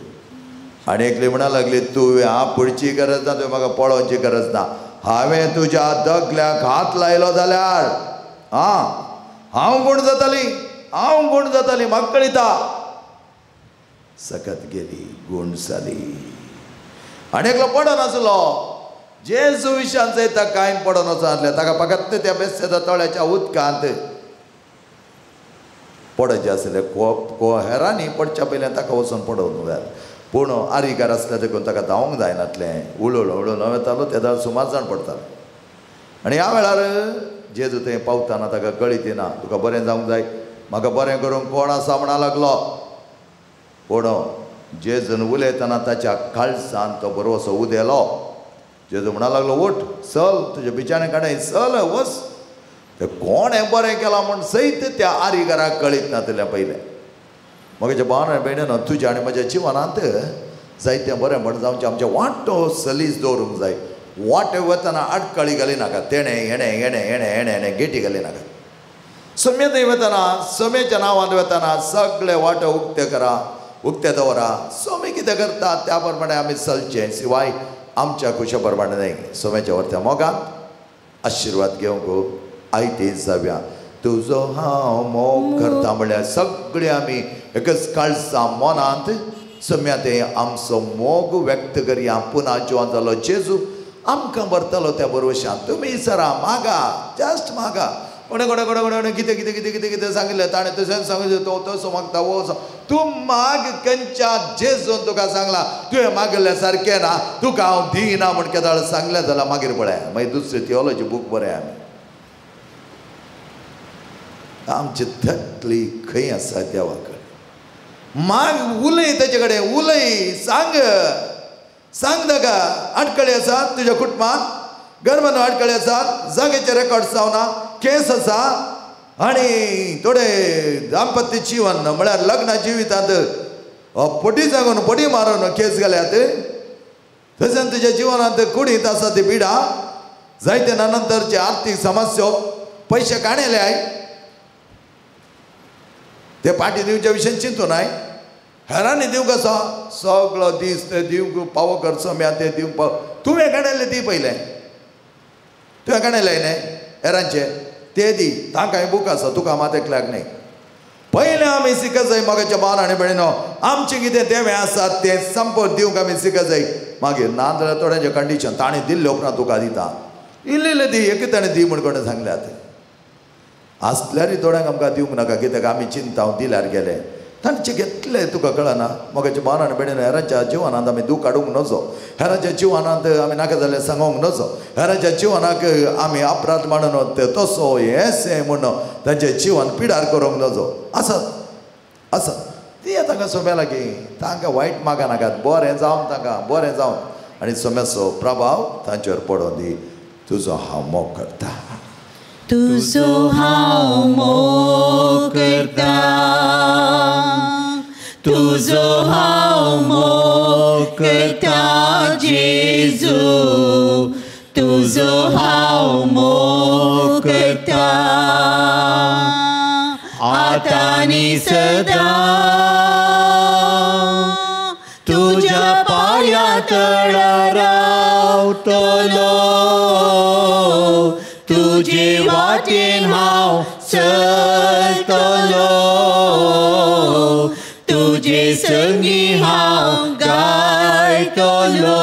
आनी एकली म्हणा लागली, तुवें आपुडची गरज ना, तुवें म्हाका पळोवची गरज ना, हांवें तुज्या दगल्याक हात लायलो जाल्यार आं हांव गूण जाताली, हांव गूण जाताली, म्हाका कळिता. सकत गेली, गूण जाली. आनी एकलो पडोन आसलो, जेजू विशान सयत कांय पडोन वचनासलें, ताका फकत त्या बेस्तेच्या तळ्याच्या उदकांत पडचें आसलें. हेरांनी पडच्या पयल्यान ताका वचून पडोवंक जाय, पूण आरीकार आसल्या देखून ताका धांवंक जायनासलें. उलोवलो उलोवन वतालो, तेदा सुमार जाण पडटाले. आनी ह्या वेळार जेजू थंय पावताना ताका कळीत येना, तुका बरें जावंक जाय, म्हाका बरें करूंक कोण आसा म्हणा लागलो. पूण जेजून उलयतना ताच्या काळजान तो बरो असो उदेलो. जेजू म्हणा लागलो, उठ चल, तुज्या बिचाणे काडय, चल वच. ते कोण हें बरें केलां म्हूण सयत त्या आरीकाराक कळीत नासलें पयलें. म्हज्या भावान आनी भयणीनो, तुज्या आनी म्हज्या जिवनांत जायतें बरें म्हण जावचें, आमचें वांटो सलीस दवरूंक जाय. वाटे वतना आडकळी घाली नाका, तेणें हेणें हेणें हेणें हेणें हेणें गेटी घाली नाका. सम्य थंय वतना, सम्याच्या नांवान वतना सगळे वाटे उक्ते करा, उक्ते दवरा. सोमी कितें करता त्या प्रमाणे आमी चलचें, शिवाय आमच्या खुशा प्रमाणे न्हय. सोम्याच्या वरत्या मोगान आशिर्वाद घेवंक आयते जावया. तुजो हांव मोग करता म्हळ्यार सगळे आमी एकच काळजा मनांत सम्या ते आमचो मोग व्यक्त करया. पुना जिवन जालो जेजू आमकां व्हरतलो त्या बरोवशान. तुमी सरा मागा, जस्ट मागा. कोणे कोणे कोणे कोणे कितें कितें कितें कितें कितें सांगिल्लें ताणें, तशेंच सांगिल्लें, तो तसो मागता, वो तूं माग खंयच्या जेजून तुका सांगलां, तुवें मागिल्लें सारकें ना, तुका हांव दिना म्हण केदाळ सांगलें जाल्यार मागीर पळय. मागीर दुसरी थियोलॉजी बूक बरें आमी आमची तकली खंय आसा देवा कडेन. माग, उलय ताचे कडेन, उलय, सांग, सांग ताका. आडकळी आसा तुज्या कुटुंबांत, गर्भान आडकळी आसात, जाग्याचे रेकॉर्ड जावना, केस आसा, आनी थोडे दाम्पत्य जिवन म्हळ्यार लग्न जिवितांत पटी सांगून पटी मारून केस घाल्यात. तशेंच तुज्या जिवनांत कुडींत आसा ती पिडा, जायते नंतरची आर्थीक समस्या, पयशे काणयले I, ते पाटी दिवच्या विशयान चिंतू नाय, हेरांनी दिवंक आसा सगळो दीस ते दिवंक पावो करचो म्या, ते दिवंक पाव. तुवें काडयलें ती पयलें, तुवें काडयलें न्हय हेरांचे ते दी, तांकां बूक आसा, तुका मात एकल्याक न्हय. पयलें आमी शिकत जाय मोगाच्या भावान आनी भयणीनो, आमचें कितें देवें आसा तें संपत दिवंक आमी शिकत जाय. मागीर ना जाल्यार थोड्यांचें कंडिशन ताणें दिल्लें उपरांत तुका दिता, इल्लें इल्लें दी, एक ताणें दी म्हण कोणें सांगल्यात आसल्यारय थोड्यांक आमकां दिवंक नाका, कित्याक आमी चिंता दिल्यार गेले तांचे घेतले, तुका कळना. मोगाच्या भावान आनी भयणीनो, हेरांच्या जिवनांत आमी दूख हाडूंक नजो, हेरांच्या जिवनांत आमी नाका जाल्यार सांगूंक नजो, हेरांच्या जिवनाक आमी अपराध मांडून ते तसो हें म्हण तांचें जिवन पिडार करूंक नजो. आसत आसत ती तांकां सोम्या लागीं, तांकां वायट मागा नाकात, बरें जावन तांकां बरें जावन आनी सोम्याचो प्रभाव तांचेर पडोवन दी. तुजो हांव मोग करता, तुजो हांव मोग करता, तुजो हांव मोग करता जेजू, तुजो हांव मोग करता आतां आनी सदां, तुज्या पांया तळा रावतलो, तुजे वाटेन हांव चलतलो, तुजे संगी हांव गायतलो,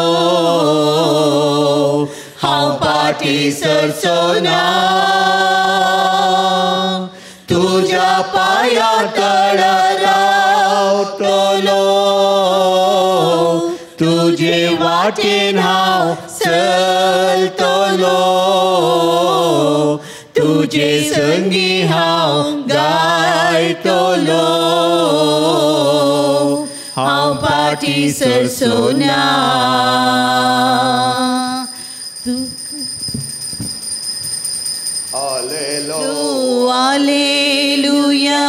हांव पाटी फाटी सरचो ना, तुज्या पांया तळा रावतलो, तुजे वाटेन हांव चलतलो, तुजे संगी हांव गायतलो, हांव फाटी सरचो ना. Alleluia,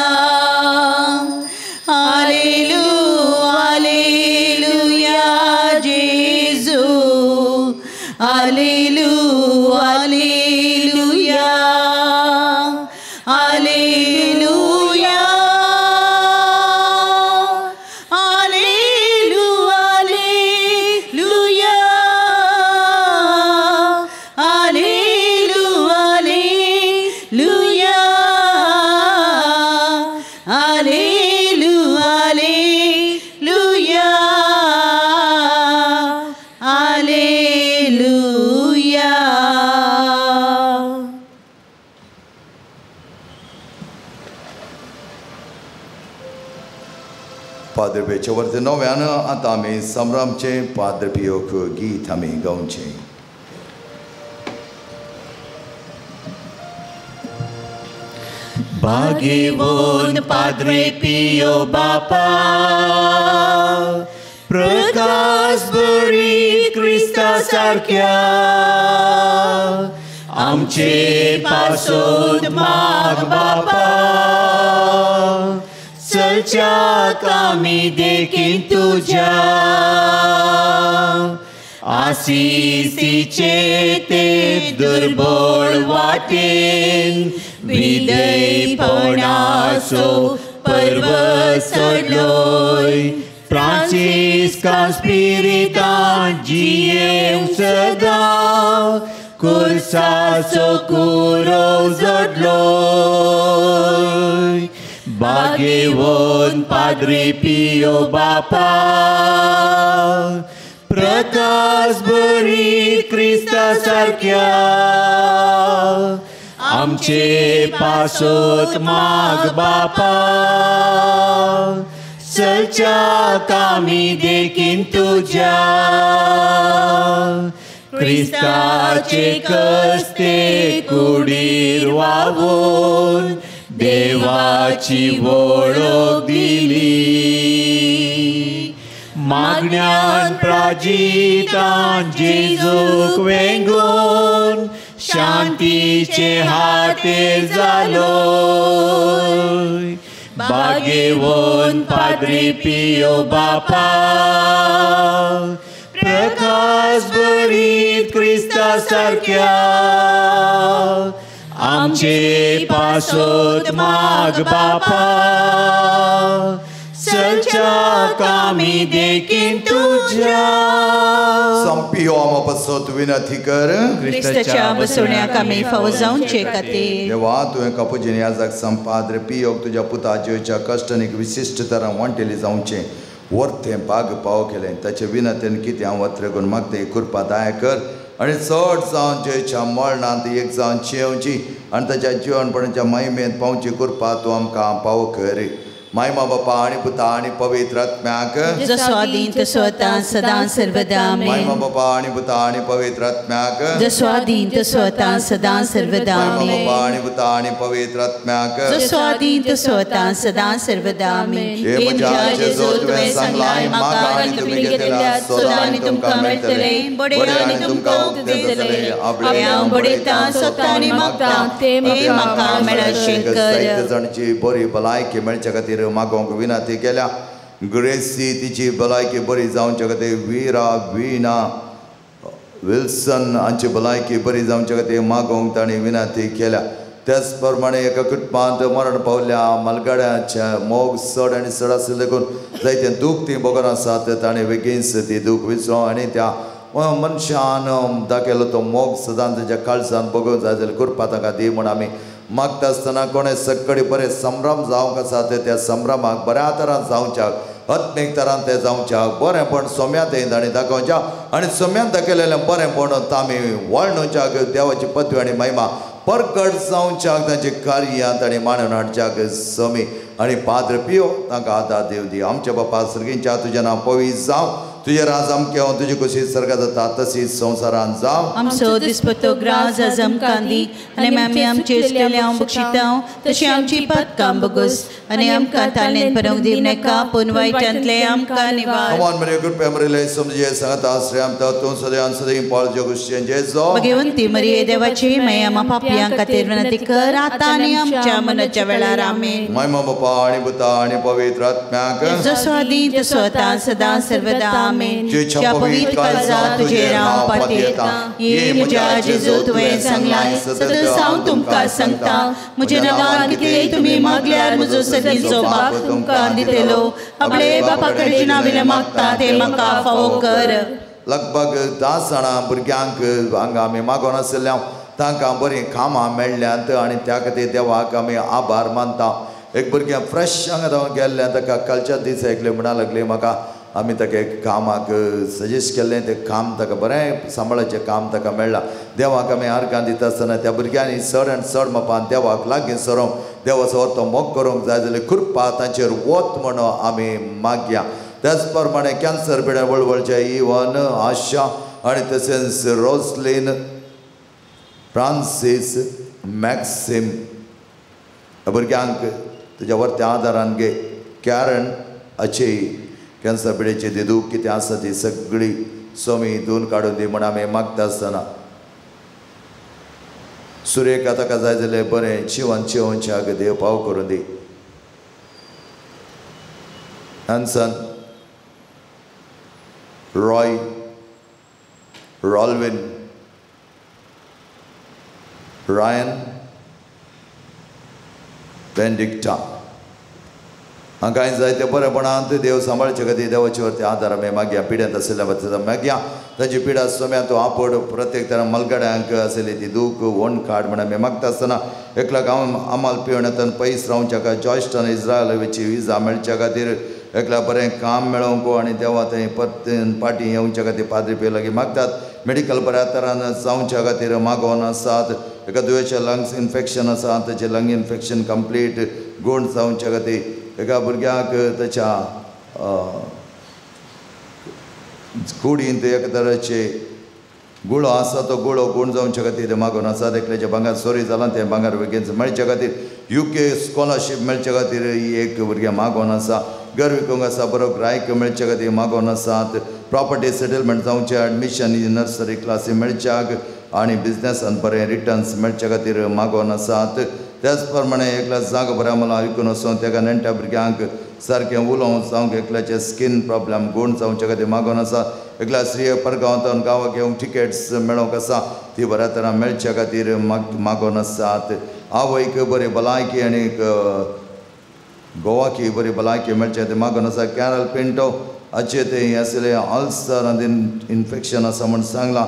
Alleluia, Alleluia, Gesù. Alleluia, Alleluia, Alleluia, Alleluia, Alleluia, Alleluia, Alleluia, Alleluia, Alleluia. Padre पियोच्या वरती नव्यान आतां आमी संभ्रमचें पाद्र पियोक गीत आमी गावचें. भाग्यवान पाद्रे पियो बापा, प्रकाश बरी क्रिस्ता सारक्या, आमचे पासोत माग बापा, चलच्याक आमी देखीन तुज्या, आसिसीचे ते दुर्बळ वाटेन विदयपणाचो पर्व सोडलोय, फ्रांसिस्का स्पिरितान जियेव सदां, कुर्साचो कुरो जोडलोय. भाग्यवान पाद्रे पियो बापा, प्रकाश बरी क्रिस्ता सारक्या, आमचे पासोत माग बापा, चलच्याक आमी देखीन तुज्या, क्रिस्ताचे कस्ते कुडीर वावून देवाची वळख दिली, मागण्यान प्राजितान जेजूक वेंगून शांतीचे हातेर जालोय. भाग्यवान पाद्रे पियो बापा, प्रकाश बरीत क्रिस्ता सारक्या, आमचे पासोत माग बापा, चलच्याक आमी देखीन तुज्या. संपियो आमा पासत विनंती कर, क्रिस्ताच्या बसवण्याक आमी फावो जावचे खातीर. देवा, तुवें कापुजीन याजाक संपाद्रे पियोक तुज्या पुता जेच्या कश्टान एक विशिश्ट तरान वांटेली जावचें वर्तें भाग पाव केलें, ताचे विनंतीन कितें हांव वत्रेगून मागता कृपा दया कर आनी चड जावन जेच्या मरणांत एक जावन चेवची आनी ताच्या जिवनपणाच्या महिमेंत पावची कृपा तूं आमकां पाव कर. मायमा बापा आनी पुता आनी पवित्र आत्म्याक, जसो आदीं तसो आतां सदां सर्वदा. आमेन. मायमा बापा आनी पुता आनी पवित्र आत्म्याक, जसो आदीं तसो आतां सदां सर्वदा. मायमा आमेन. बापा आनी पुता आनी पवित्र आत्म्याक, जसो आदीं तसो आतां सदां सर्वदा. आमेन. हे म्हज्या जेजू, तुवें सांगलां म्हाका आनी तुमी घेतल्या सोदा आनी तुमकां मेळटलें, बडें आनी तुमकां उक्तें जातलें. आपलें हांव बडयतां, सोदतां आनी मागतां, तें म्हाका मेळशें कर. जायते जाणांची बरी भलायकी मेळच्या खातीर मागोवंक विनंती केल्या. ग्रेसी तिची भलायकी बरी जावच्या खातीर, विरा वीणा विल्सन हांची भलायकी बरी जावच्या खातीर मागोवंक तांणी विनंती केल्या. त्याच प्रमाणे एका कुटुंबांत मरण पावल्या मालगाड्याच्या मोग चड आनी चड आशिल्लें देखून जायतें दूख ती भोगोन आसात, ताणें बेगीनच ती दूख विसरो आनी त्या मनशान दाखयलो तो मोग सदांच ताच्या काळजान भोगोवंक जाय जाल्यार कृपा तांकां दी म्हूण आमी मागता आसतना कोणें सकडी बरें संभ्रम जावंक आसा त्या संभ्रमाक बऱ्या तरान जावच्याक आत्मीक तरान ते जावच्या बरेंपण सोम्या ते तांणी दाखोवच्या आनी सोम्यान दाखयलेलें बरेंपण तामी वर्णुच्याक देवाची पदवी आनी महिमा परगट जावच्याक तांची कार्यां तांणी मांडून हाडच्याक समी आनी पाद्र पियो तांकां आदार देव दी. आमच्या बापा सर्गींच्या तुजें नांव पवित्र जावं, तुजें राज आमचें येवं, तुजी खुशी स्वर्गांत जाता तशीच संवसारांत जावं. आमचो दिसपट्टो ग्रास आज आमकां दी आनी आमी आमचे चुकलेल्यांक बक्षितांव तशी आमची पातकां बगस आनी आमकां ताळेन पडोवंक दिवं नाका पूण वायटांतलें आमकां निवार. अमान मरे कृपया मरेले समजे सांगता आश्रय आमकां तूं सदैव सदैव पाळजो क्रिश्चियन जेजो. भगवंती मरिये देवाची माया आमकां पापयां खातीर विनंती कर आतां आनी आमच्या मरणाच्या वेळार. आमेन. महिमा बापा आनी पुता आनी पवित्र आत्म्याक जसो आदीं तसो आतां सदां सर्वदा. आमेन. ज्या पवित्र काळजा तुजेर हांव पातयेतां, ये म्हज्या जेजू तुवें सांगलां सदस हांव तुमकां सांगता, म्हज्या नांवान कितेंय तुमी मागल्यार म्हजो सदींचो बाप तुमकां दितलो. आपले बापा कडेन नांवें मागता तें म्हाका फावो कर. लगभग 10 जाणां भुरग्यांक हांगा आमी मागोन आशिल्ल्या तांकां बरीं कामां मेळ्ळ्यांत आनी त्या खातीर देवाक आमी आभार मानता. एक भुरगें फ्रेश हांगा धांवन गेल्लें ताका कालच्या दिसा एकलें म्हणा लागलें म्हाका आमी ताका एक कामाक सजेस्ट केल्लें तें काम ताका बरें सांबाळाचें काम ताका मेळ्ळां. देवाक आमी आर्गां दिता आसतना त्या भुरग्यांनी चड आनी चड मापान देवाक लागीं सरोंक देवाचो तो मोग करूंक जाय जाल्यार कृपा तांचेर वत म्हणून आमी मागया. त्याच प्रमाणे कॅन्सर पिड्या वळवळचे इवन आशा आनी तशेंच रोजलीन फ्रांसीस मॅक्सिम भुरग्यांक तुज्या वरत्या आदारान घे. कॅरन अचे कॅन्सर पिडेची ती दूख कितें आसा ती सगळी सोमी धुवन काडून दी म्हण आमी मागता आसतना सुरेखा ताका जाय जाल्यार बरें जिवन जिवनच्याक देव पाव करून दी. Anson Roy Rolwyn Ryan Benedicta हांकां जायते बरेपणांत देव सांबाळचे खातीर देवाचे वरती आदार आमी मागया. पिड्यांत आशिल्ल्या वरती मागया ताची पिडा सोम्या तो आपड प्रत्येक तरा मलगड्यांक आशिल्ली ती दूख वण काड म्हण आमी मागता आसतना एकल्या गांव आमाल पिवण्यातून पयस रावच्या खातीर जॉयस्टन इस्रायलाची विजा मेळच्या खातीर एकल्या बरें काम मेळोवंक आनी देवा थंय परत पाटी येवच्या खातीर पाद्री पियो लागीं मागतात. मेडिकल बऱ्या तरान जावच्या खातीर मागोवन आसात. एका दुयेंचें लंग्स इन्फेक्शन आसा ताचें लंग इन्फेक्शन कंप्लीट गूण जावच्या खातीर एका भुरग्याक ताच्या कुडींत एका तरेचे गुळो आसा तो गुळो गूण जावच्या खातीर मागून आसा. एकल्याच्या भांगर सोरी जालां तें भांगर बेगीन मेळच्या खातीर UK scholarship मेळच्या खातीर एक भुरगें मागोवन आसा. घर विकूंक आसा बरो ग्रायक मेळच्या खातीर मागोवन आसात. प्रॉपर्टी सेटलमेंट जावचें एडमिशन नर्सरी क्लासी मेळच्याक आनी बिजनेसान बरें रिटर्न्स मेळच्या खातीर मागोवन आसात. त्याच प्रमाणे एकल्या जागो बऱ्या मला विकून वचून तेका नेण्ट्या भुरग्यांक सारकें उलोवंक जावंक एकल्याचें स्कीन प्रॉब्लम गूण जावच्या खातीर मागोवन आसा. एकल्या स्त्रिये परगांवांत गांवाक येवंक टिकेट्स मेळोवंक आसा ती बऱ्या तरा मेळच्या खातीर मागोवन आसात. आवयक बरी भलायकी आनी गोवाकी बरी भलायकी मेळच्या खातीर मागोवन आसा. कॅरल पिंटो हाचे तें आसलें अल्सर आनी इन्फेक्शन आसा म्हूण सांगलां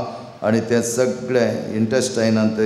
आनी तें सगळें इंटेस्टायनांत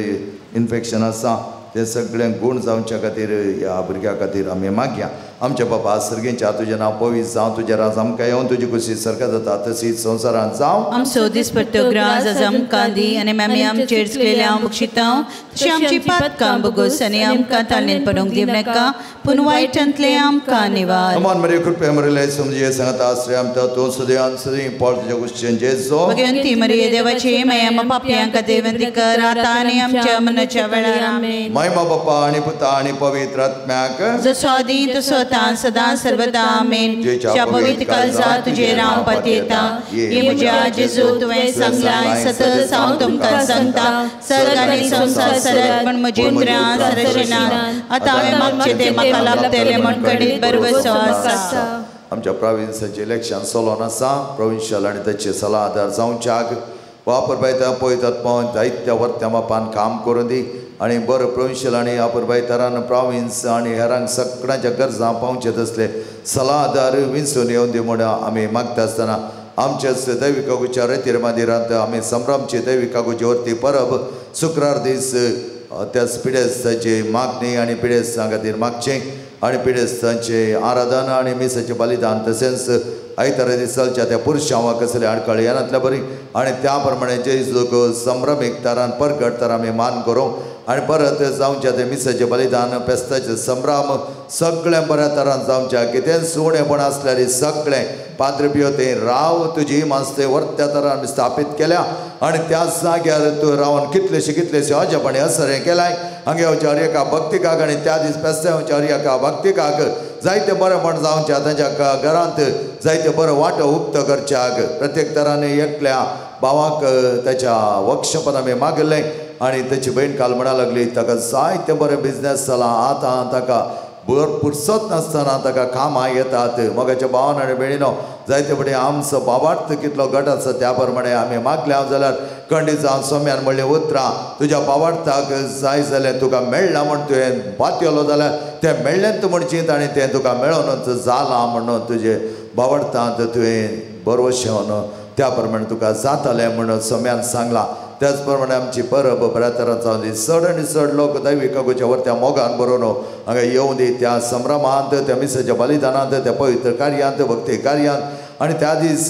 इन्फेक्शन आसा तें सगळें गूण जावच्या खातीर ह्या भुरग्या खातीर आमी मागया. आमच्या बापा सर्गींच्या तुजें नांव पवित्र जावं, तुजें राज आमकां येवन, तुजी खुशी सारकें जाता तशीच संवसारांत जावं. आमचो दिसपट्टो ग्रास आज आमकां दी आनी आमी आमचेर चुकलेल्यांक बक्षितांव तशी आमची पातकां बगोस आनी आमकां ताळेन पडूंक दिवं नाका पूण वायटांतलें आमकां निवार. अमान मरे कृपया मरेले समजे सांगता आश्रय आमकां तूं सदैव सदैव पावल तुज्या कुशीन जेजो. भगवंती मरिये देवाची माया पापयांक खातीर विनंती कर आतां आनी आमच्या मरणाच्या वेळार. आमेन. महिमा बापा आनी पुता आनी पवित्र आत्म्याक जसो आदीं तसो आतां सदां सर्वदा. आमेन. ज्या पवित्र काळजा तुजेर हांव पातयेतां, हे म्हज्या जेजू तुवें सांगलां सतत हांव तुमकां सांगता सर्ग आनी संवसार सरत पण म्हजी उतरां सरशिनात. आतां हांवें मागचें तें म्हाका लाभतलें म्हूण कणीत भरवसो आसा. आमच्या प्रोविन्साचें इलेक्शन चलोन आसा. प्रोविन्शियल आनी ताचे सलाहदार जावच्याक वापर बायता पळयतात पळोवन जायत्या वर्त्या मापान काम करून दी आनी बरो प्रोविन्शियल आनी वापर तरान प्रोविन्स आनी हेरांक सगळ्यांच्या गरजां पावचे तसले सलाहदार विंचून येवन दी म्हूण आमी मागता आसतना आमच्याच दैवीक कागूच्या रेतीर मंदिरांत आमी संभ्रमची दैवीक कागूची वरती परब शुक्रार दीस त्याच पिडेस्ताची मागणी आनी पिडेस्तां खातीर मागचें आनी पिडेस्तांचे आराधना आनी मिसाचें बलिदान तशेंच आयतारा दीस चलच्या त्या पुरुशांवाक कसले आडखळी येनातल्या बरी आनी त्या प्रमाणे जेजूक संभ्रमीक तरान परगट तर आमी मान करूं आनी परत जावच्या ते मिसाचें बलिदान पेस्ताचें संभ्रम सगळें बऱ्या तरान जावच्या कितेंच उणेपण आसल्यार सगळें पाद्रे पियो थंय राव तुजी मांस थंय वर्त्या तरान आमी स्थापीत केल्या आनी त्या जाग्यार तूं रावन कितलेशे कितलेशे अजापणी असरें केलाय हांगा येवच्या हर एका भक्तिकाक आनी त्या दीस पेस्ता येवच्या हर एका भक्तिकाक जायते बरेंपण जावच्या तांच्या घरांत जायते बरो वांटो उक्तो करच्याक प्रत्येक तरांनी एकल्या भावाक ताच्या वक्षपण आमी मागलें आनी ताची भयण काल म्हणा लागली ताका जायते बरें बिजनेस जाला आतां ताका भरपूर सत नासतना ताका कामां येतात मोगाच्या भावान आनी भयणीनो जायते फुडें आमचो बाबार्थ कितलो गट आसा त्या प्रमाणे आमी मागले हांव जाल्यार खंडीत जावन सोम्यान म्हणलें उतरां तुज्या बाबार्थाक जाय जाल्यार तुका मेळ्ळां म्हण तुवें पातयलो जाल्यार तें मेळ्ळेंच म्हणचीत आनी तें तुका मेळोनच जालां म्हणून तुजें बावडतांत तुवें बरोवशेवन त्या प्रमाणे तुका जातालें म्हणून सोम्यान सांगलां. त्याच प्रमाणे आमची परब बऱ्या तरान जावन दी चड आनी चड लोक दैवी कागूच्या वरत्या मोगान बरोवन हांगा येवन दी त्या संभ्रमांत त्या मिसाच्या बलिदानांत त्या पवित्र कार्यांत भक्ती कार्यांत आनी त्या दीस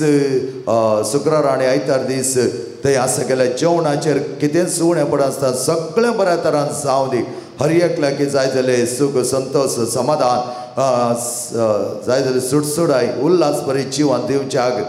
शुक्रार आनी आयतार दीस थंय आसा केल्या जेवणाचेर कितेंच उणेपण आसता सगळें बऱ्या तरान जावं दी हर एकल्याक जाय जालें सूख संतोश समाधान जाय जालें सुटसुडाय उल्हास बरी जिवन दिवच्याक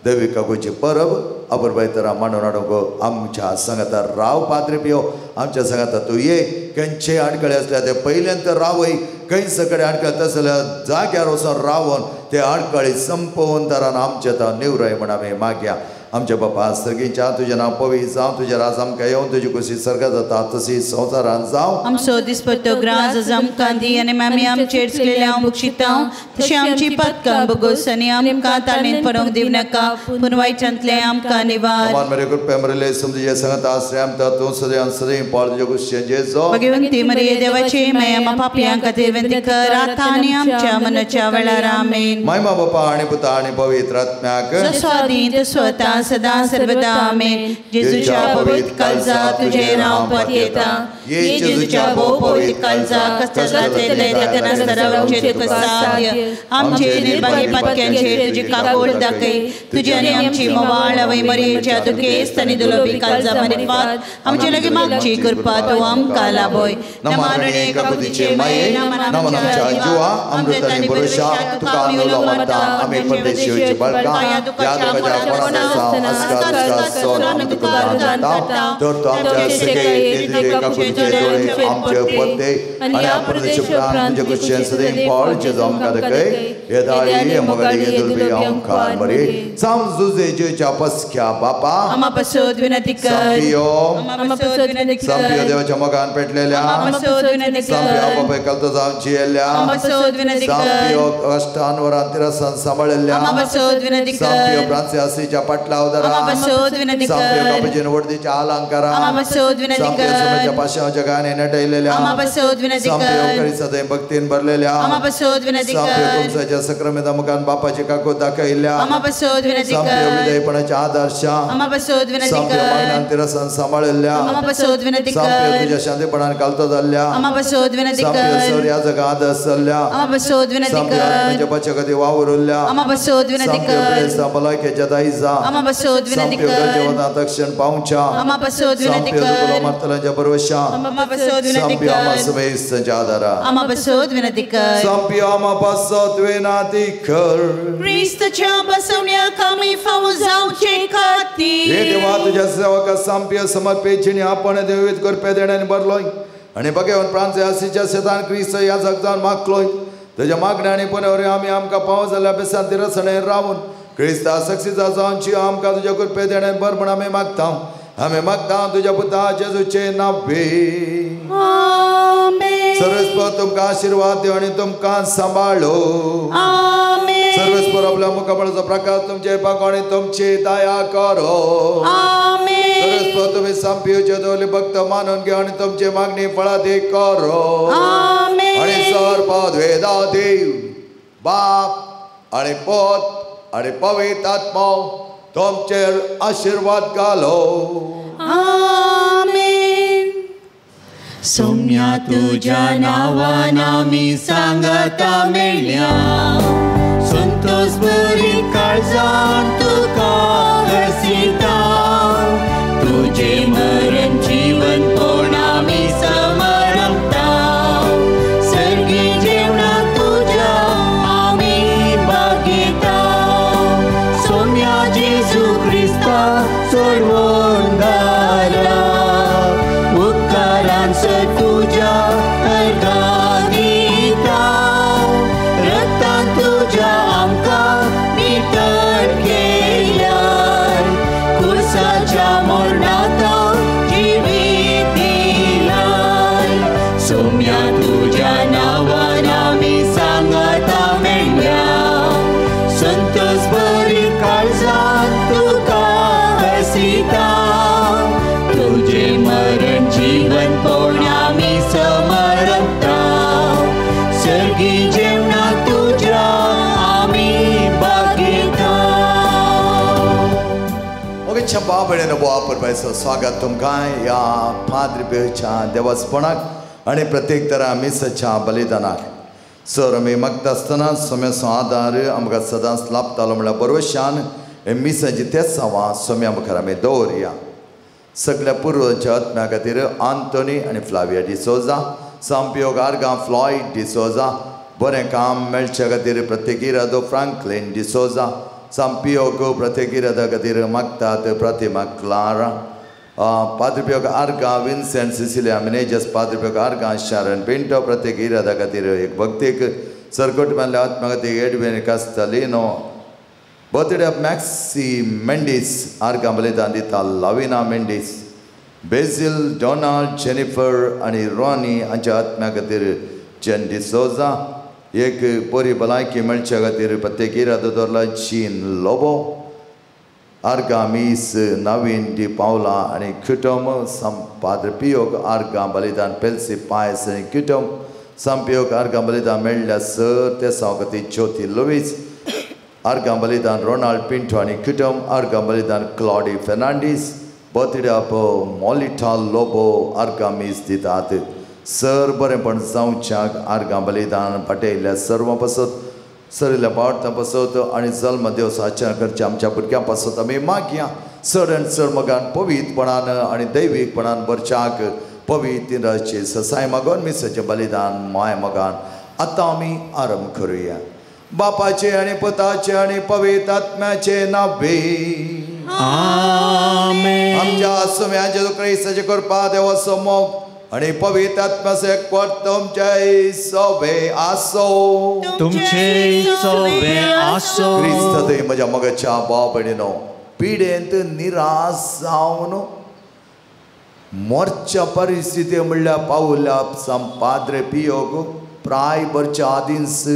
दैवी काकूची परब अपुरबाय तरा मांडून हाडूंक आमच्या सांगाता राव पाद्रे पियो आमच्या सांगाता तूं ये खंयचे आडखळे आसल्यार ते पयल्यान तर रावय खंय सगळे आडखळे तसल्यार जाल्यार जाग्यार वचून रावन ते आडखळी संपोवन तरान आमच्या तो निवराय म्हण आमी मागया. आमच्या बापा सर्गीच्या तुजें नांव पवित्र जावं तुजें राज आमकां येवन तुजी खुशी सर्गात जाता तशी संवसारांत जावं. आमचो दिसपट्टो ग्रास आज आमकां दी आनी आमी आमचेर चुकलेल्या बक्षितांव तशें आमची पातकां भोगोस आनी आमकां ताणें पडोवंक दिवं नाका पूण वायटांतलें आमकां निवार. मान मरे कृपा मरेले समजुचे सांगता आश्रय आमकां तूं सदैव सदैव पाळ तुज्या खुशयेन जेजो. भगवंती मरिये देवाची माया पापयां खातीर विनंती कर आतां आनी आमच्या मनाच्या वेळार. आमेन. महिमा बापा आनी पुता आनी पवित्र आत्म्याक जसो आदीं तसो आतां सदा सर्वदा. आमेन. जेजूच्या पवित्र काळजा तुजें नांव पातयेता ये जेजूच्या भोव पवित्र काळजा कश्टांतले नासतना रावचें तुका साध्य आमचे निर्भागी पातक्यांचेर तुजी काकूळ दाखय तुजी आनी आमची मोवाळ आवय मरियेच्या दुखेस्त आनी दुलोबी काळजा मारिफात आमचे लागीं मागची कृपा तूं आमकां लाभय. नमन काकुतीचे माये नमन आमच्या जिवा अमृत आनी भरोशा तुका आमी उलो मारता आमी परदेशी येवची बाळकां ह्या दुखाच्या कोणाक तर तो आमच्या सगळे काकुतीचे दोळे आमचे पत्ते आनी आपले उपरांत तुजे कुशेन सदैव पाळ जेजू आमकां दाखय हे दाळी मोगाली हे दुर्बी आमकां बरी समजुजे जेच्या पसक्या बापा आमा पासत विनंती कर. संपियो आमा पासत विनंती कर. संपियो देवाच्या मोगान पेटलेल्या आमा पासत विनंती कर. संपियो बापाय कलतो जावन जियेल्ल्या आमा पासत विनंती कर. संपियो कश्टान वरान तिरसान सांबाळिल्ल्या आमा पासत विनंती कर. संपियो फ्रांसियासीच्या पाटला उदरा आमा पासत विनंती कर. संपियो कापुचीन वडदीच्या अलंकारा आमा पासत विनंती संपियो कर. सोम्याच्या पाशाच्या गायने नटयलेल्या आमा पासत विनंती कर. संपियो करिसा भक्तीन भरलेल्या आमा पासत विनंती कर. संपियो तुमच्या सक्रमेंता मुखान बापाची काकूत दाखयल्ल्या आमा पासत विनंती संपियो कर. विधेयपणाच्या आदर्शा आमा पासत विनंती संपियो कर. मागण्यान तिरसान सांबाळिल्ल्या आमा पासत विनंती संपियो कर. तुझ्या शांतीपणान कालतो जाल्ल्या आमा पासत विनंती संपियो कर. सर ह्या जगा आदर्श जाल्ल्या आमा पासत विनंती संपियो कर. आत्म्याच्या पचकती वावरुल्ल्या आमा पासत विनंती संपियो कर. पिडेस्तां भलायकेच्या दायजा आमा पासत विनंती संपियो कर. गरजेवंतां तक्षण पावच्या आमा पासत विनंती संपियो कर. दुकलो मारतल्यांच्या भरवशा आमा पासत विनंती संपियो आमा कर. समेस्तांच्या आदारा आमा पासत विनंती कर. संपियो आमा पासत विनंती कर. क्रिस्ताच्या बसवण्याक आमी फावो जावचे खातीर हे देवा तुझ्या सेवका संपियो समर्पित जिणे आपण देवीत कृपे देण्याने भरलोय आनी बघेवन फ्रांसियासीच्या शेतान क्रिस्त ह्या जग जावन मागलोय तुज्या मागण्या आनी पुनवरी आमी आमकां पावो जाल्ल्या बेसान तिरसणेर रावून क्रिस्ता सक्सीचा जावची आमकां तुज्या कृपे देण्यान भर म्हण आमी मागता आमी मागता तुज्या पुता जेजूचे नांवे. आमेन. सर्वेस्पर तुमकां आशिर्वाद दिवं आनी तुमकां सांबाळो. आमेन. सर्वेस्पर आपल्या मुखामळाचो प्रकाश तुमचेर पाको आनी तुमची दया करो. आमेन. सर्वेस्पर तुमी संपियोचे दवरले भक्त मानून घेवन आनी तुमची मागणी फळादीक करो. आमेन. आनी सर्वद्वेदा देव बाप आनी पोत आनी पवित्र आत्मो तुमचेर आशिर्वाद घालो. आमेन. सोम्या तुज्या नांवान आमी सांगाता मेळ्ळ्या, संतोष भरीत काळजान तुका हरसिता. तुजें मरण जीवन कोण आमी समरपता, सर्गी जेवणा तुज्या आमी भागयता. सोम्या जेजू क्रिस्ता सोडवणदारा, उपकारान सर तुज्या अर्घां दिता. रक्तान तुज्या आमकां नितळ केल्यार, कुर्साच्या मरणांत जिवीत दिलाय. सोम्या तुज्या नांवान आमी सांगाता मेळ्ळ्या, संतोष भरीत काळजान तुका हरसिता. तुजें मरण जीवन कोण आमी समरपता, सर्गी जेवणा तुज्या आमी भागयता. मोगेच्या बाबडेन वापरपाचो स्वागत तुमकां ह्या पाद्रीच्या देवासपणाक आनी प्रत्येक तरा मिसाच्या बलिदानाक. सर आमी मागता आसतना सोम्याचो आदार आमकां सदांच लाभतालो म्हणल्यार बरोवशान हे मिसाची तेसांवां सोम्या मुखार आमी दवरया. सगळ्या पुर्वजांच्या आत्म्या खातीर आंतोनी आनी फ्लाविया डिसोजा, सांपियोग आर्गां फ्लॉयड डिसोजा, बरें काम मेळच्या खातीर प्रत्येक इरादो फ्रांकलीन डिसोजा, सांपियोग प्रत्येक इरादा खातीर मागतात प्रतिमा क्लारा, पाद्रपियोग आर्गां विन्सेंट सिसिलिया मिनेजस, पाद्रपियोग आर्गां शारन पिंटो, प्रत्येक इरादा खातीर एक भक्तीक सरकोट मानल्या आत्म्या खातीर Edwin Castelino, birthday of Maxi Mendes, आर्गां बलिदान दिता लाविना मेंडीस, बेझील डोनाल्ड जेनिफर आनी रॉनी हांच्या आत्म्या खातीर जेन डिसोजा, एक बरी भलायकी मेळच्या खातीर प्रत्येक इरादो दवरला जीन लोबो, आर्गां मीस नवीन डी पावला आनी कुटुंब, पाद्रपियोग आर्गां बलिदान पेल्सी पायस आनी कुटुंब, संपियोग आर्गां बलिदान मेळ्ळ्या सर तेसांव खातीर ज्योती लुवीस, आर्गां बलिदान रोनाल्ड पिंटो आनी कुटुंब, आर्गां बलिदान Claudy Fernandes, birthday of Molita Lobo आर्गां मीस दितात. सर बरेंपण जावच्याक आर्गां बलिदान पाटयल्ल्या सर्वां पासत, सरिल्ल्या पावटां पासत आनी जल्म दिवस आचरण करच्या आमच्या भुरग्यां पासत आमी मागया. चड आनी चड मोगान पवित्रपणान आनी दैवीकपणान भरच्याक पवित्र ससाय मागून मिसाचें बलिदान माय मोगान आतां आमी आरंभ करुया. बापाचे आनी पुताचे आनी पवित्र आत्म्याचे नांवे आमेन. आमच्या सोम्या जेजू क्रिस्ताचे कृपा, देवाचो मोग आनी पवित्र आत्म्याचो एकवट तुमचे सोबे आसो. तुमचे सोबे आसो. क्रिस्त थंय म्हज्या मोगाच्या भाव भयणीनो, पिडेंत निराश जावन मोरच्या परिस्थिती म्हणल्यार पावल्या पाद्रे पियोग प्राय भरच्या आदींच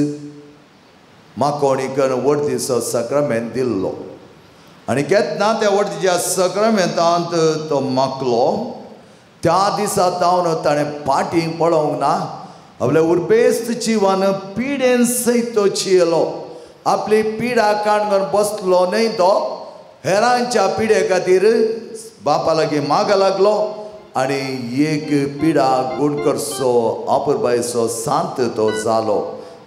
माकोणी करून वर्दीचो सक्रामेंत दिल्लो आनी केन्ना त्या वर्दीच्या सक्रामेंतांत तो माकलो त्या दिसा तावन ताणें पाटी पळोवंक ना, आपल्या उर्बेस्त जिवान पिडेन सयत तो चियलो. आपली पिडा काणून बसलो न्हय, तो हेरांच्या पिडे खातीर बापा लागीं माग लागलो आनी एक पिडा गूण करचो अपुरबायचो सांत तो जालो.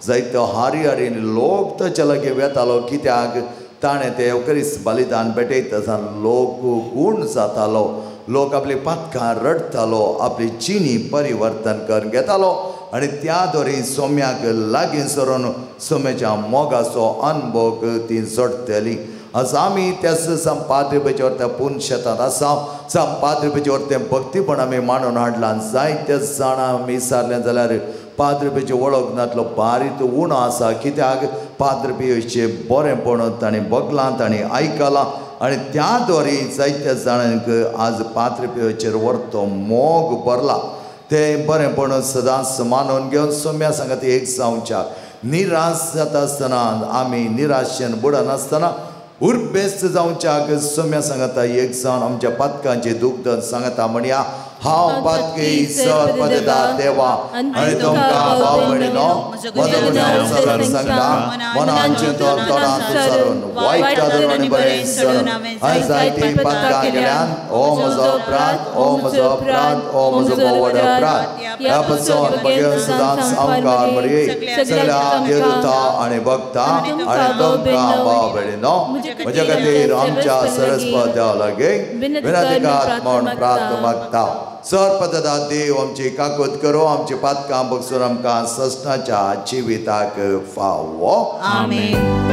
जायतो हारी हारीन लोक ताच्या लागीं वेतालो, कित्याक ताणें ते एवकरीस बलिदान भेटयता आसतना लोक गूण जातालो, लोक आपली पातकां रडटालो, आपली जिणी परिवर्तन करून घेतालो आनी त्या दोरी सोम्याक लागीं सरून सोम्याच्या मोगाचो अनभोग ती जोडटली. आज आमी त्याच पाद्रीपेचे वरतें पूर्ण शेतांत आसा, पाद्रीपेचे वरतें भक्तीपण आमी मांडून हाडलां. जायते जाणां आमी विचारलें जाल्यार पाद्रीपेची वळख नातलो बारीक उणो आसा, कित्याक पाद्रीपेचें बरेंपण ताणें बगलां, ताणें आयकलां आनी त्या दोरी जायत्या जाणांक आज पाद्रीपेचेर वरतो मोग भरला. तें बरेंपण सदांच मानून घेवन सोम्या सांगात एक जावच्या. निराश जाता आसतना आमी निराशेन बुडनासतना उर्बेस्त जावच्याक सोम्या सांगाता एक जावन आमच्या पातकांचे दुखदन सांगता म्हणया. हांव पातकी सर पदता देवा आनी तुमकां भाव भयणीनो म्हजो गुन्यांव सरून सांगता मनान चिंतून तोंडान सरून वायट धरून आनी बरें सोडून हांवें जायतीं पातकां केल्यान. ओ म्हजो अपराध, ओ म्हजो अपराध, ओ म्हजो व्हड अपराध. ह्या पासून बगेर सदांच सामकार मरये सगळ्या देवता आनी भक्ता आनी तुमकां भाव भयणीनो म्हज्या खातीर आमच्या सरस्पत देवा लागीं विनंतीकात म्हूण प्रार्थना मागता. सर पदता देव आमची काकूत करो, आमची पातकां बगसून आमकां ससनाच्या जिविताक फावो. आमेन.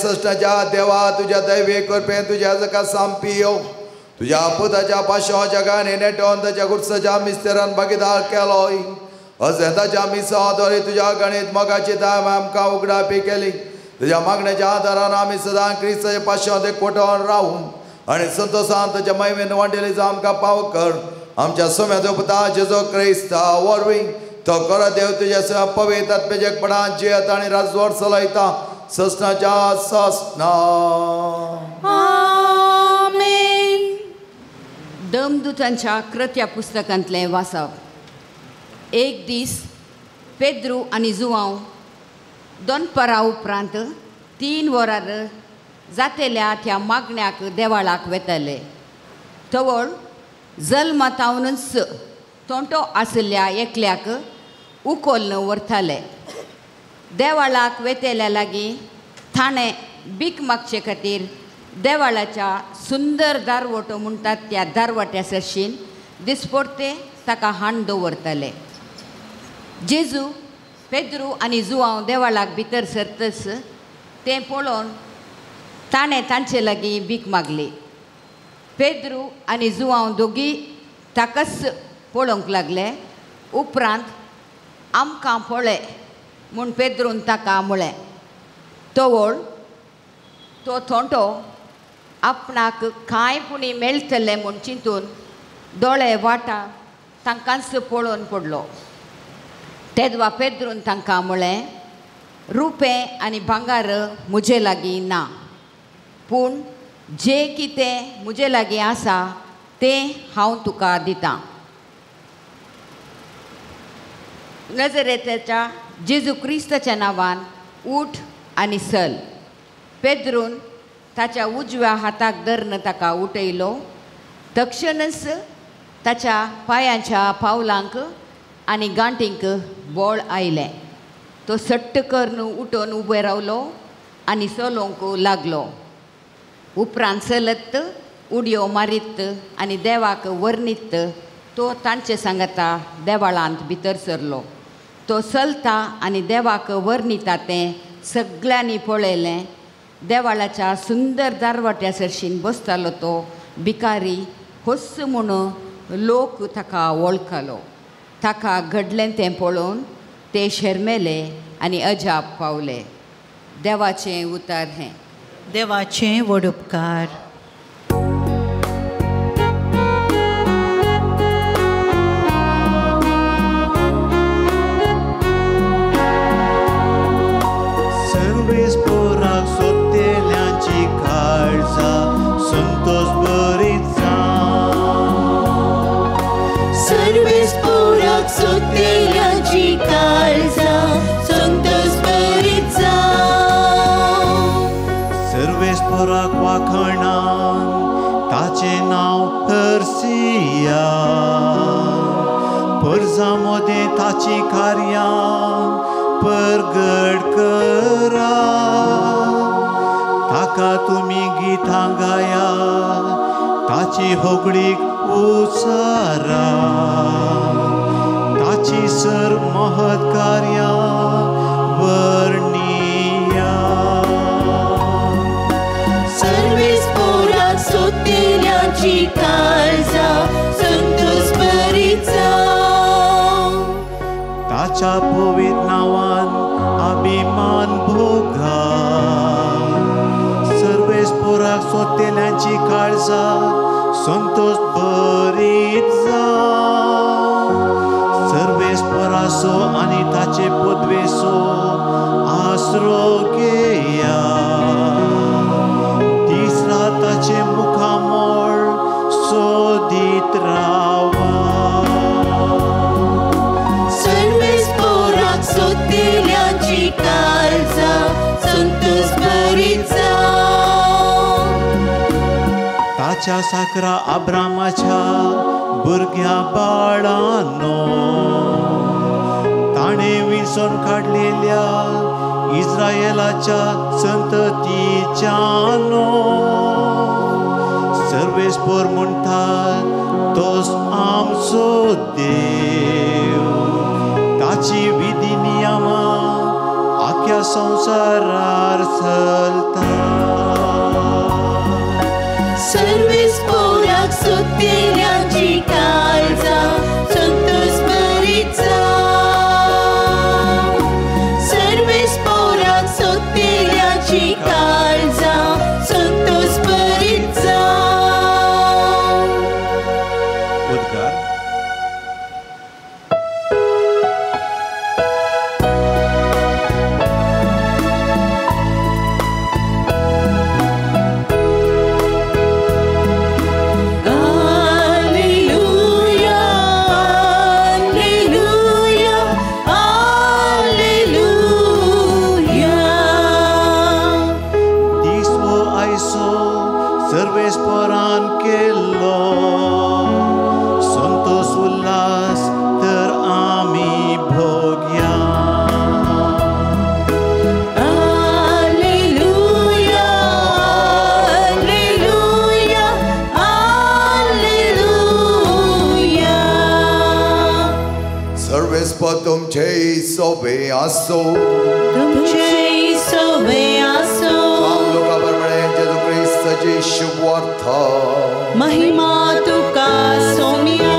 सृष्टाच्या देवा तुझ्या दैवी कृपेन तुझ्या जगा सांपियो तुझ्या पुताच्या पाशाच्या जगाने नेटोन ताच्या गुरसाच्या मिस्तेरान भागीदार केलोय. अशें ताच्या मिसाद्वारे तुझ्या गणित मोगाची दाम आमकां उगडापी केली. तुझ्या मागण्याच्या आदारान आमी सदां क्रिस्ताच्या पाशांत एकवटोवन रावून आनी संतोशान ताच्या महिमेन वांटेली आमकां पाव कर. आमच्या सोम्या देवता जेजू क्रिस्ता वरवीं तो खरो देव तुज्या पवित्र आत्म्याच्या जियेता आनी राजवट चलयता ससनाच्या ससना. आमेन. दमदूतांच्या कृत्या पुस्तकांतलें वाचप. एक दीस पेद्रू आनी जुवांव दनपरा उपरांत 3 वरार जातेल्या त्या मागण्याक देवाळाक वेताले. तवळ जल्मतावनूच तोंटो आशिल्ल्या एकल्याक उकोल्न व्हरताले. देवाळाक वेतेल्या लागीं थाणें बीक मागचे खातीर देवाळाच्या सुंदर दारवटो म्हणटात त्या दारवट्या सरशीन दिसपोरते ताका हाण दवरताले. जेजू पेद्रू आनी जुवांव देवाळाक भितर सरतच तें पळोवन ताणें तांचे लागीं भीक मागली. पेद्रू आनी जुवांव दोगी ताकाच पळोवंक लागले. उपरांत आमकां पळय म्हूण पेद्रून ताका म्हळें. तवळ तो थोंटो आपणाक कांय पुणी मेळटलें म्हूण चिंतून दोळे वाटा तांकांच पळोवन पडलो. तेदवा पेद्रून तांकां म्हळें, रुपें आनी भांगार म्हजे लागीं ना, पूण जें कितें म्हजे लागीं आसा तें हांव तुका दितां. नजरेताच्या जेजू क्रिस्ताच्या नांवान उठ आनी चल. पेद्रून ताच्या उजव्या हाताक धरून ताका उठयलो. तक्षणच ताच्या पांयांच्या पावलांक आनी गांठींक बळ आयलें. तो सट्ट करून उठून उबो रावलो आनी चलोवंक लागलो. उपरांत चलत उडयो मारीत आनी देवाक वर्णीत तो तांचे सांगता देवाळांत भितर सरलो. तो चलता आनी देवाक वर्णिता तें सगळ्यांनी पळयलें. देवाळाच्या सुंदर दारवाट्या सरशीन बसतालो तो भिकारी होस म्हूण लोक ताका वळखलो. ताका घडलें तें पळोवन ते शर्मेले आनी अजाप पावले. देवाचें उतर हें. देवाचें व्हड उपकार. सर्वेस्पोराक सोदतेल्यांची काळजां संतोष बरीत जावं. सर्वेस्पोराक सोदतेल्यांची काळजां संतोष बरीत जावं. सर्वेस्पोराक वाखणान ताचें नांव हरसिया. परजा मदें ताचीं कार्यां परगट करा. ताका तुमी गितां गाया, ताची होगळीक उचारा. ताची सर महत कार्यां वर्णिया. सर्वेस्पोराक सोदतेल्यांची काळजां संतोष बरीत जावं. ताच्या पवित्र नांवान अभिमान भोगा. सर्वेस्पोराक सोदतेल्यांची काळजां संतोष बरीत जावं. सर्वेस्पोराचो आनी ताचे पदवेचो आसरो घेया. दीस रात ताचें मुखामळ सोदीत रावा. सर्वेस्पोराक सोदतेल्यांची काळजां संतोष बरीत जावं. ताच्या साकरा आब्रामाच्या भुरग्या बाळांनो, ताणें विसोन काडलेल्या इस्रायलाच्या संततीच्यानो. सर्वेस्पोर म्हणटात तोच आमचो देव. ताची विधी नियमां आख्या संवसारार चलता. सर्वेस्पोराक सोदतेल्यांची काळजां संतोष बरीत जावं. सर्वेस्पोराक सोदतेल्यांची काळजां संतोष बरीत जावं. उद्गार. गाय तुमचे सोबे आसो. तुमचे सोबे आसो. लोका प्रमाणे जेजू क्रिस्ताची शुभवार्ता. महिमा तुका सोम्या.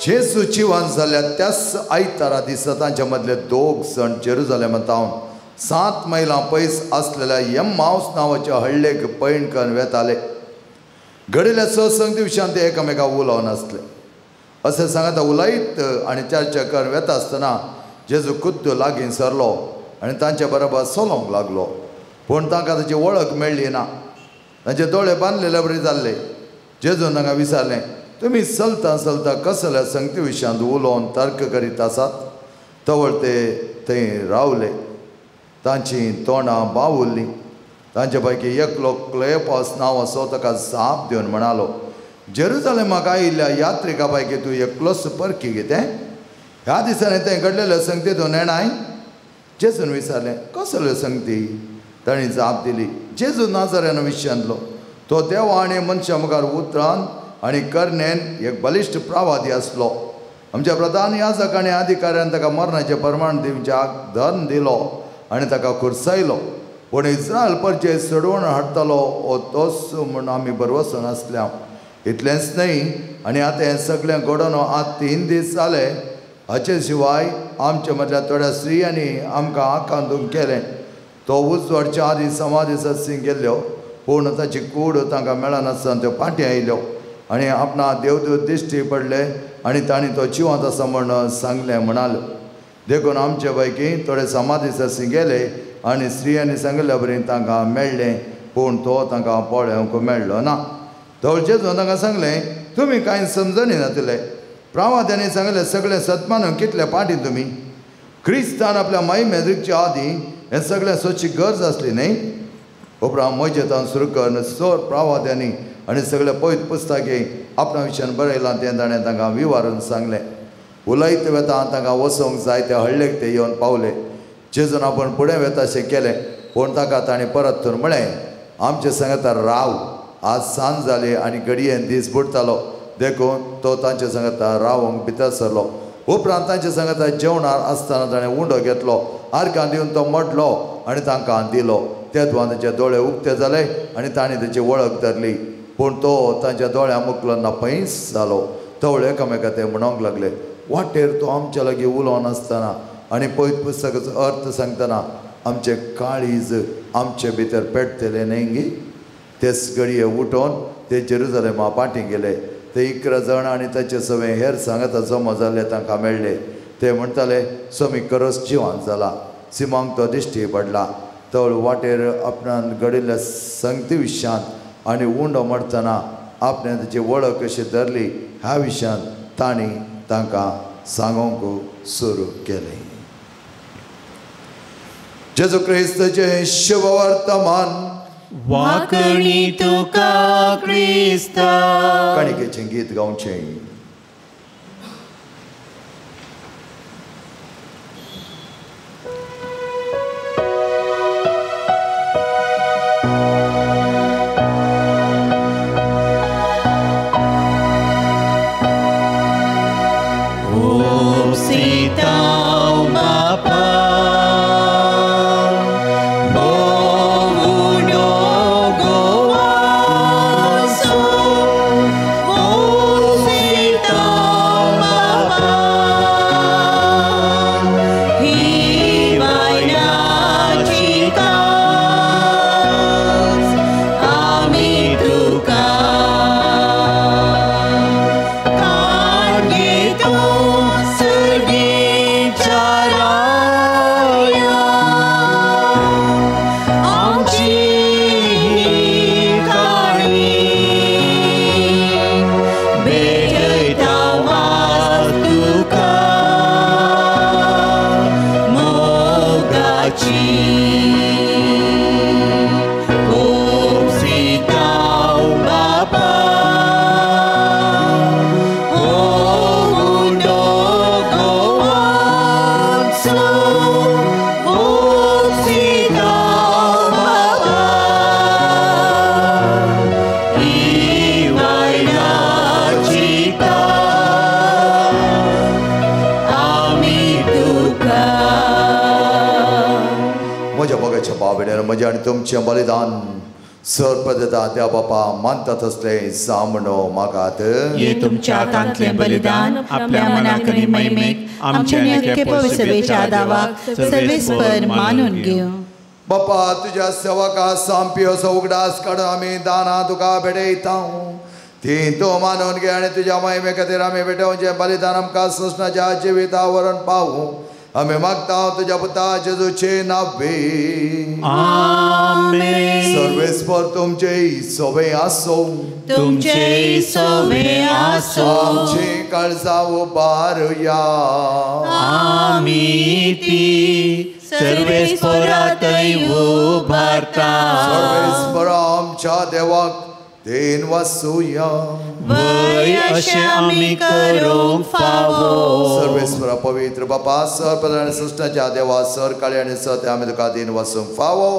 जेजू जिवन जाल्या त्याच आयतारा दिसा तांच्या मदले दोग जण जेरुजालेमांत 7 मैलां पयस आसलेल्या एम्माउस नांवाच्या हळ्ळेक पयण करून वेताले. घडिल्ल्या सत्संग विशयान ते एकामेका उलोवन आसले. अशें सांगता उलयत आनी चर्चा करून वेता आसतना जेजू खुद्द लागीं सरलो आनी तांच्या बरोबर चलोवंक लागलो. पूण तांकां ताची वळख मेळ्ळी ना. तांचे दोळे बांदलेले बरी जाल्ले. जेजून तांकां विचारलें, तुमी चलता चलता कसल्या संगती विशयांत उलोवन तर्क करीत आसात? तवळ ते थंय रावले. तांचीं तोंडां बावुल्लीं. तांचे पैकी एकलो क्लेपास नांव आसो ताका जाप दिवन म्हणालो, जेरुजालेमाक आयिल्ल्या यात्रिका पैकी तूं एकलोच परकी कितें? ह्या दिसांनी तें घडलेले संगती तूं नेणाय? जेजून विचारलें, कसल्यो संगती? तांणी जाप दिली, जेजू नाजाऱ्यान विशयांतलो तो देवा आनी मनशां मुखार उतरान आनी करणेन एक बलिश्ट प्रवादी आसलो. आमच्या प्रधान याजक आनी अधिकाऱ्यान ताका मरणाचें प्रमाण दिवच्याक धन दिलो आनी ताका खुर्सायलो. पूण इस्रायल परचे सोडवण हाडटलो हो तोच म्हूण आमी भरवसून आसल्या. इतलेंच न्हय, आनी आतां हें सगळें घडोवन आतां 3 दीस जाले. हाचे शिवाय आमच्या मदल्या थोड्या स्त्रियांनी आमकां आकांतून केलें. तो उजवाडच्या आदी समाधी सत्सिंग गेल्ल्यो, पूण ताची कूड तांकां मेळनासतना त्यो पाटी आयल्यो आनी आपणा देवदूत दिश्टी पडले आनी तांणी तो जिवंत आसा म्हूण सांगलें म्हणाल्यो. देखून आमचे पैकी थोडे समाधी सत्सिंग गेले आनी स्त्रियांनी सांगिल्ल्या बरी तांकां मेळ्ळें, पूण तो तांकां पळोवंक मेळ्ळो ना. तवळचेच तांकां सांगलें, तुमी कांय समजणी नातिल्ले. प्रावाद्यांनी सांगलें, सगळें सतमानून कितले पाटी तुमी? क्रिस्तान आपल्या महिमे रिगच्या आदीं हें सगळें सोदची गरज आसली न्हय? उपरांत म्हजेतान सुरू करून सोर प्रावाद्यांनी आनी सगळे पयत पुस्तके आपणा विशयान बरयलां तें ताणें तांकां विवारून सांगलें. उलयत वेता तांकां वचोंक जाय त्या हळ्ळेक ते येवन पावले. जेजून आपूण फुडें वेता अशें केलें, पूण ताका ताणें परत थंय म्हळें, आमचे सांगता राव, आज सांज जाली आनी घडयेन दीस बुडटालो. देखून तो तांचे सांगता रावंक भितर सरलो. उपरांत तांचे सांगता जेवणार आसतना ताणें उंडो घेतलो, आर्गां दिवन तो मोडलो आनी तांकां दिलो. तेदवां ताचे दोळे उक्ते जाले आनी ताणें ताची वळख धरली, पूण तो तांच्या दोळ्यां मुखलो नापयस जालो. तवळ एकामेका ते म्हणूंक लागले, वाटेर तो आमच्या लागीं उलोवन आसतना आनी पयत पुस्तकाचो अर्थ सांगतना आमचें काळीज आमचे भितर पेटतलें न्हय गी? तेच घडये उठोवन ते जेरुजालेमा पाटी गेले. ते 11 जाण आनी ताचे सगळे हेर सांगाता जमा जाल्ले तांकां मेळ्ळे. ते म्हणटाले, स्वामी खरोच जिवान जाला, सिमांक तो दिश्टी पडला. तवळ वाटेर आपणान घडिल्ल्या संगती विशयांत आनी उंडो मरतना आपणें ताची वळख कशी धरली ह्या विशयांत तांणी तांकां सांगूंक सुरू केलें. जेजू क्रिस्ताचें शुभवर्तमान. वाकणी तुका क्रिस्ता. काणिकेचें गीत गावचें. Oh, भाव म्हजें आनी तुमचें बलिदान सरपदता त्या बापा मानता तसलें जामणो मागात. हे तुमच्या हातांतलें बलिदान आपल्या मनाक आनी महिमेक आमच्या सभेच्या दावाक सर्वेस्पर मानून घेवं. बापा तुज्या सेवका सामपी असो उगडास काडून आमी दानां तुका भेटयता ती तूं मानून घे आनी तुज्या महिमे खातीर आमी भेटोवचें बलिदान आमकां सोंसणाच्या जिविता वरण पावूं आमी मागता तुज्या पुता जेजूचे नावे. आमेन. सर्वेस्पर तुमचे सोबे आसो. तुमचे सोबे आसो. आमची काळजां उबारुया. आमी ती सर्वेस्परातय उबारता. सर्वेस्पर आमच्या देवाक देन वासुया. वय अशें आमी करूंक फावो. सर्वेस्परा पवित्र बापा सर आनी सृश्टाच्या देवा सर काळी आनी सत्य आमी तुका देन वासूंक फावो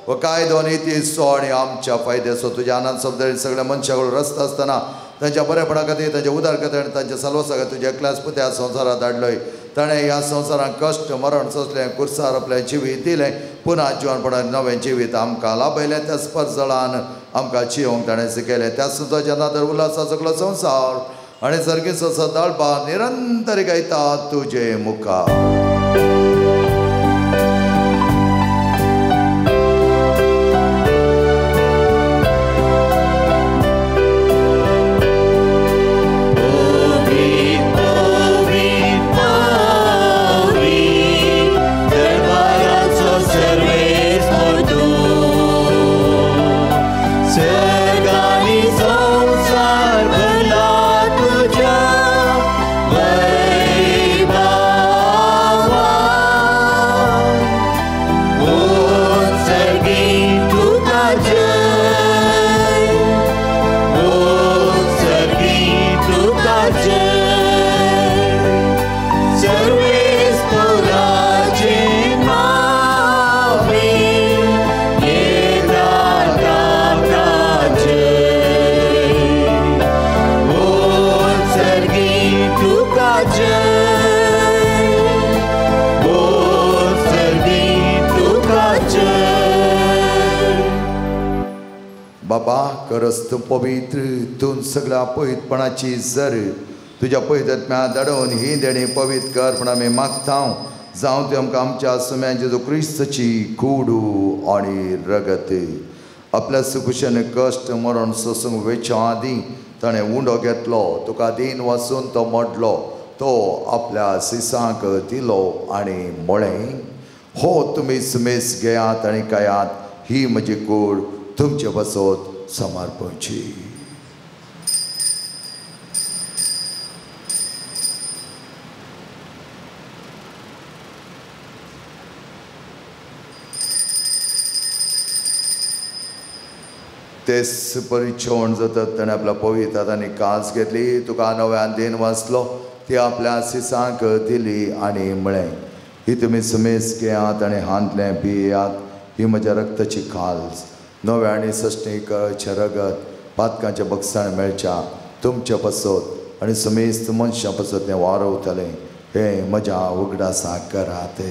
व कायदो निती सो आनी आमच्या फायद्याचो तुज्या आनंद शब्द सगळ्या मनशां कडून रस्ता आसतना तांच्या बरेपणा खातीर तांच्या उदार खातीर आनी तांच्या साल्वासा खातीर तुज्या एकल्याच पुत्या संवसारांत धाडलोय. ताणें ह्या संवसारांत कश्ट मरण सोंसलें, कुर्सार आपलें जिवीत दिलें, पुना जिवनपणान नवें जिवीत आमकां लाभयलें. त्या स्पर्जळान आमकां जिवंक ताणें शिकयलें. त्या सुद्दां नादर उल्हासा सगलो संवसार आनी सर्गी सदाळपा निरंतर गायता तुजे मुखार. बाबा करस तूं पवित्र तूं सगळ्या पवित्रपणाची जर तुज्या पवित्रत्म्या धाडून ही देणी पवित्र कर पण आमी मागता जावं ती आमकां आमच्या सुम्या जेजू क्रिस्तची कुडू आनी रगत. आपल्या सुकुशन कश्ट मरण सोसूंक वेच्या आदीं ताणें उंडो घेतलो, तुका दीन वासून तो मोडलो, तो आपल्या सिसांक दिलो आनी म्हळें, हो तुमी सुमेस घेयात आनी खायात, ही म्हजी कूड तुमचे पासत समर्पणची. तेच परी जेवण जातात ताणें आपल्या पवित्र हातांनी कास घेतली, तुका नव्यान देन वाचलो, ती आपल्या सिसांक दिली आनी म्हळें, ही तुमी सुमेस घेयात आनी हांतलें पियात, ही म्हज्या रक्ताची खाल्स नव्या आनी सश्टीकचे रगत पातकांचें बक्षाण मेळच्या तुमचे पासत आनी समेस्त मनशां पासत तें वारवतलें. हें म्हज्या उगडासा करात.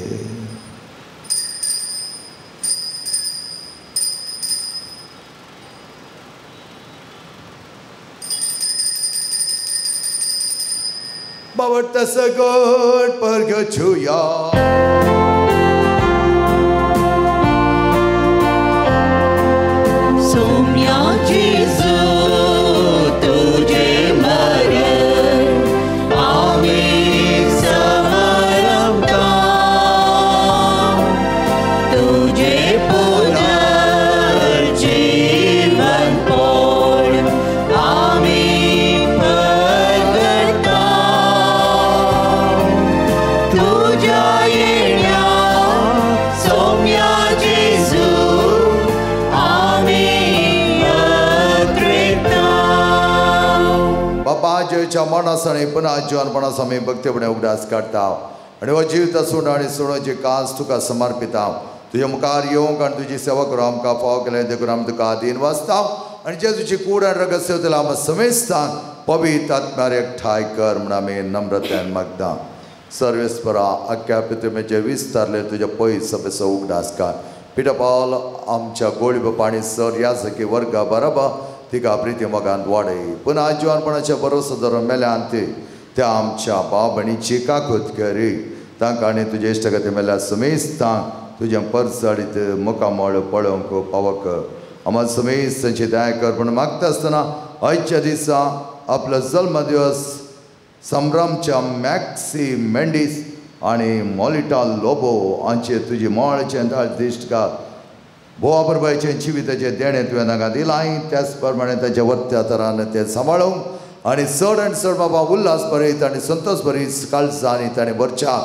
बाबट सगट परगछुया. मरणास आनी पुन्हा जिवनपणास आमी भक्तीपणे उगडास काडटा आनी हो जिवित सुण आनी सुणोची कास तुका समर्पिता. तुज्या मुखार येवंक आनी तुजी सेवा करूं आमकां फावो केलें देखून आमी तुका आदीन वाचता आनी जे तुजी कूड आनी रगत सेवतले आमकां समेस्तांक पवित्र आत्म्यार एकठांय कर म्हूण आमी नम्रतायेन मागता. सर्वेस्परा आख्या पृथ्वीचेर विस्तारले तुज्या पयस सभेचो उगडास काड. पिटर पावल आमच्या गोळी बापा सर ह्या सखी वर्गा बरोबर तिका प्रिती मोगान वाडय पुन्हा जिवानपणाच्या भरोसो धरून मेल्यान ती त्या आमच्या भाव भयणीची काकूत करी तांकां आनी तुजे इश्टगती मेल्या समेस्तांक तुजें परसाडीत मुखामळ पळोवंक पावक आम्हाला समेस्तांची दया कर पूण मागता आसतना आयच्या दिसा आपलो जल्मदिवस संभ्रमच्या मॅक्सी मेंडीस आनी मोलिटा लोबो हांचे तुजी मोळचें दिश्ट घाल भोवा परबायचें जिविताचें देणें तुवें तांकां दिलां त्याच प्रमाणे ताच्या वर्त्या तरान तें सांबाळूंक आनी चड आनी चड बाबा उल्हास भरीत आनी संतोश भरीत काळजां आनी ताणें भरच्या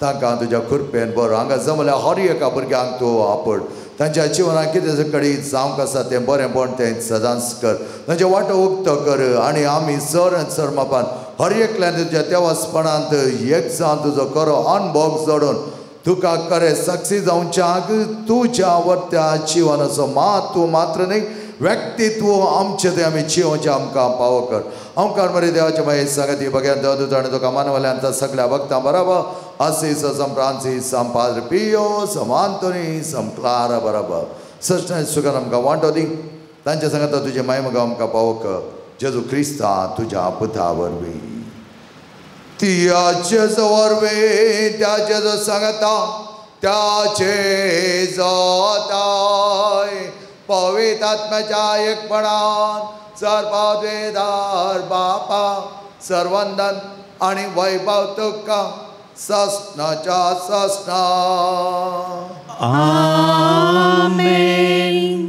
तांकां तुज्या कृपेन बरो हांगा जमल्या हर एका भुरग्यांक तूं आपड तांच्या जिवनांत कितें कडेन जावंक आसा तें बरेंपण तें सदांच कर तांचे वाटो उक्तो कर आनी आमी चड आनी चड मापान हर एकल्यान तुज्या देवासपणांत एक जावन तुजो खरो अणभव जोडून तुका खरें साक्षी जावच्याक तुज्या वर्त्या जिवनाचो मात तूं मात्र न्ही व्यक्तित्व आमचें तें आमी जिवचें आमकां पावो कर आमकां मरे देवाचे मागीर सांगती बघ्यान देवदूत आनी तुका मानवल्यांत सगळ्या भक्तां बरोबर आसीस सम फ्रांसीस सम पाद्र पियो सम आंतोनी सम क्लारा बरोबर सृष्ट सुखान आमकां वांटो दी तांच्या सांगता तुजें मायमगां आमकां पावो कर जेजू क्रिस्ता तुज्या पुता वरवीं तियाचे वरवीं त्या जेजू सांगता त्याचे जाताय पवित्र आत्म्याच्या एकपणान सर्ववेदार बापा सर्वंदन आनी वैभव तुका ससनाच्या ससना. आमेन.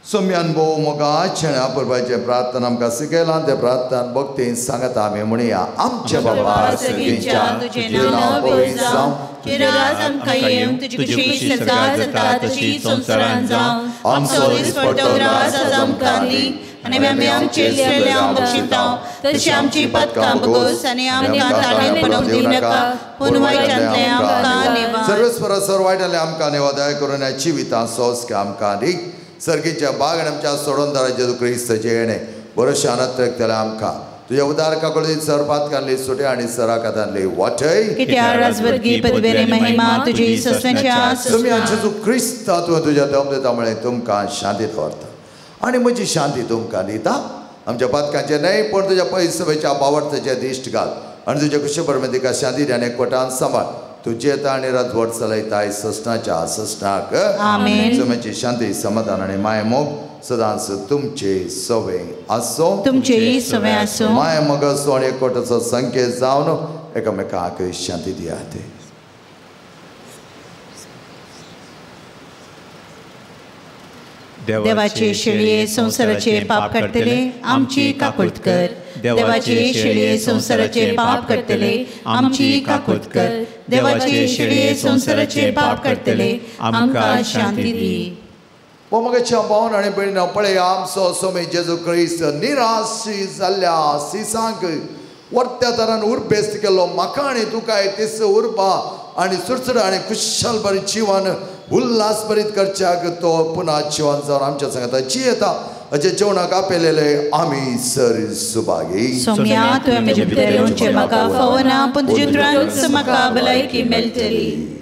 सोम्यान भोव मोगाचें परबाचें प्रार्थना आमकां शिकयलां तें प्रार्थना भक्तीन सांगता आमी म्हणया आमच्या बाबा सर्गीच्या तुजें नांव पवित्र जावं, तुजें राज आमकां येवं, तुजी खुशी स्वर्गांत जाता तशी संवसारांत जावं. आमचो दिसपट्टो ग्रास आज आमकां दी आनी आमी आमचे लेल्यांक बक्षिता तशी आमची पदकां बगोस आनी आमकां ताणें पडूंक दिनाका पूण वायटांतलें आमकां निवार. सर्वेस्परा सर वायटांतलें आमकां निवार दया करून ह्या जिवितांत सोंसके आमकां दी सर्गीच्या बाग आनी आमच्या सोडोनदारा जेजू क्रिस्ताचें येणें बरोशा अनत्रक केलें आमकां तुज्या उदार काकुळतीन सरपातकांतली सुटे आनी सराकातांतली वाटय कित्याक राजवटगी पदवेरी महिमा तुजी ससनाच्या तुमी जेजू क्रिस्ता तुवें तुज्या दम दिता म्हळें तुमकां शांती दवरता आनी म्हजी शांती तुमकां दिता. आमच्या पातकांचें न्हय पूण तुज्या पयसभेच्या बावडताचें दिश्ट घाल आनी तुज्या कुशे परमें तिका शांती आनी एकवटान सांबाळ. तुजें येता आनी राजवट चलयताय ससनाच्या ससनाक. आमेन. सोम्याची शांती समाधान आनी माय मोग सदांच तुमचे सवे आसो तुमचेय सवे आसो. माय मोग आसो आनी एकवटाचो संकेत जावन एकामेकाक शांती दियात. देवाचे शेळये संवसाराचे पाप काडटले आमची काकूट कर. देवाचे शेळये संवसाराचे पाप काडटले आमची काकूट कर. देवाचे शेळये संवसाराचे पाप काडटले आमकां शांती दी. ओ म्हज्या भावन आनी भयणीं पळय आमचो सोमी जेजू क्रिस्त निराशी जाल्ल्या सिसांक वर्त्या तरान उर्बेस्त केलो. म्हाका आनी तुका तीस उर्बा आनी सुरसुर आनी खुशाल बरी जिवन उल्हास भरीत करच्याक तो पुन्हा जिवन जावन आमच्या सांगता जियेता अशें जेवणाक आपयलेले आमी सर सुभागी. सोम्या तुवें म्हजे भितर येवचें म्हाका फावना पूण तुजे उपरांत म्हाका भलायकी मेळटली.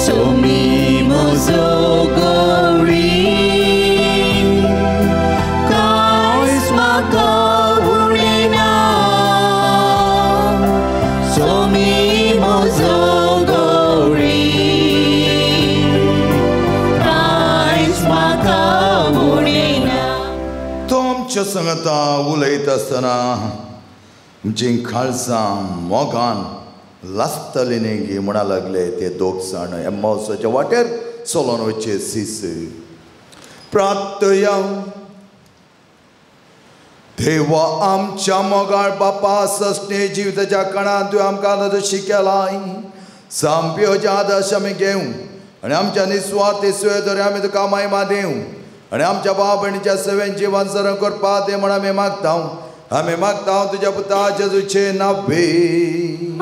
Somi mozo gori. सांगाता उलयता आसतना आमची खालसां मोगान लासतली न्ही म्हणा लागले ते दोग जाण एम्मावसाच्या वाटेर चलोन वचचे सीस. प्रार्थया. देवा आमच्या मोगाळ बापा सस्ने जिविताच्या कणांत तुवें आमकां आतां शिकयलाय सामप्योच्या आदर्श आमी घेवं आनी आमच्या निस्वार्थी सेवे आमी तुका महिमा दिवं आनी आमच्या भाव भयणीच्या सेवेन जिवन सरण करपा तें म्हण आमी मागता. आमी मागता तुज्या पुता जेजूचे नावे.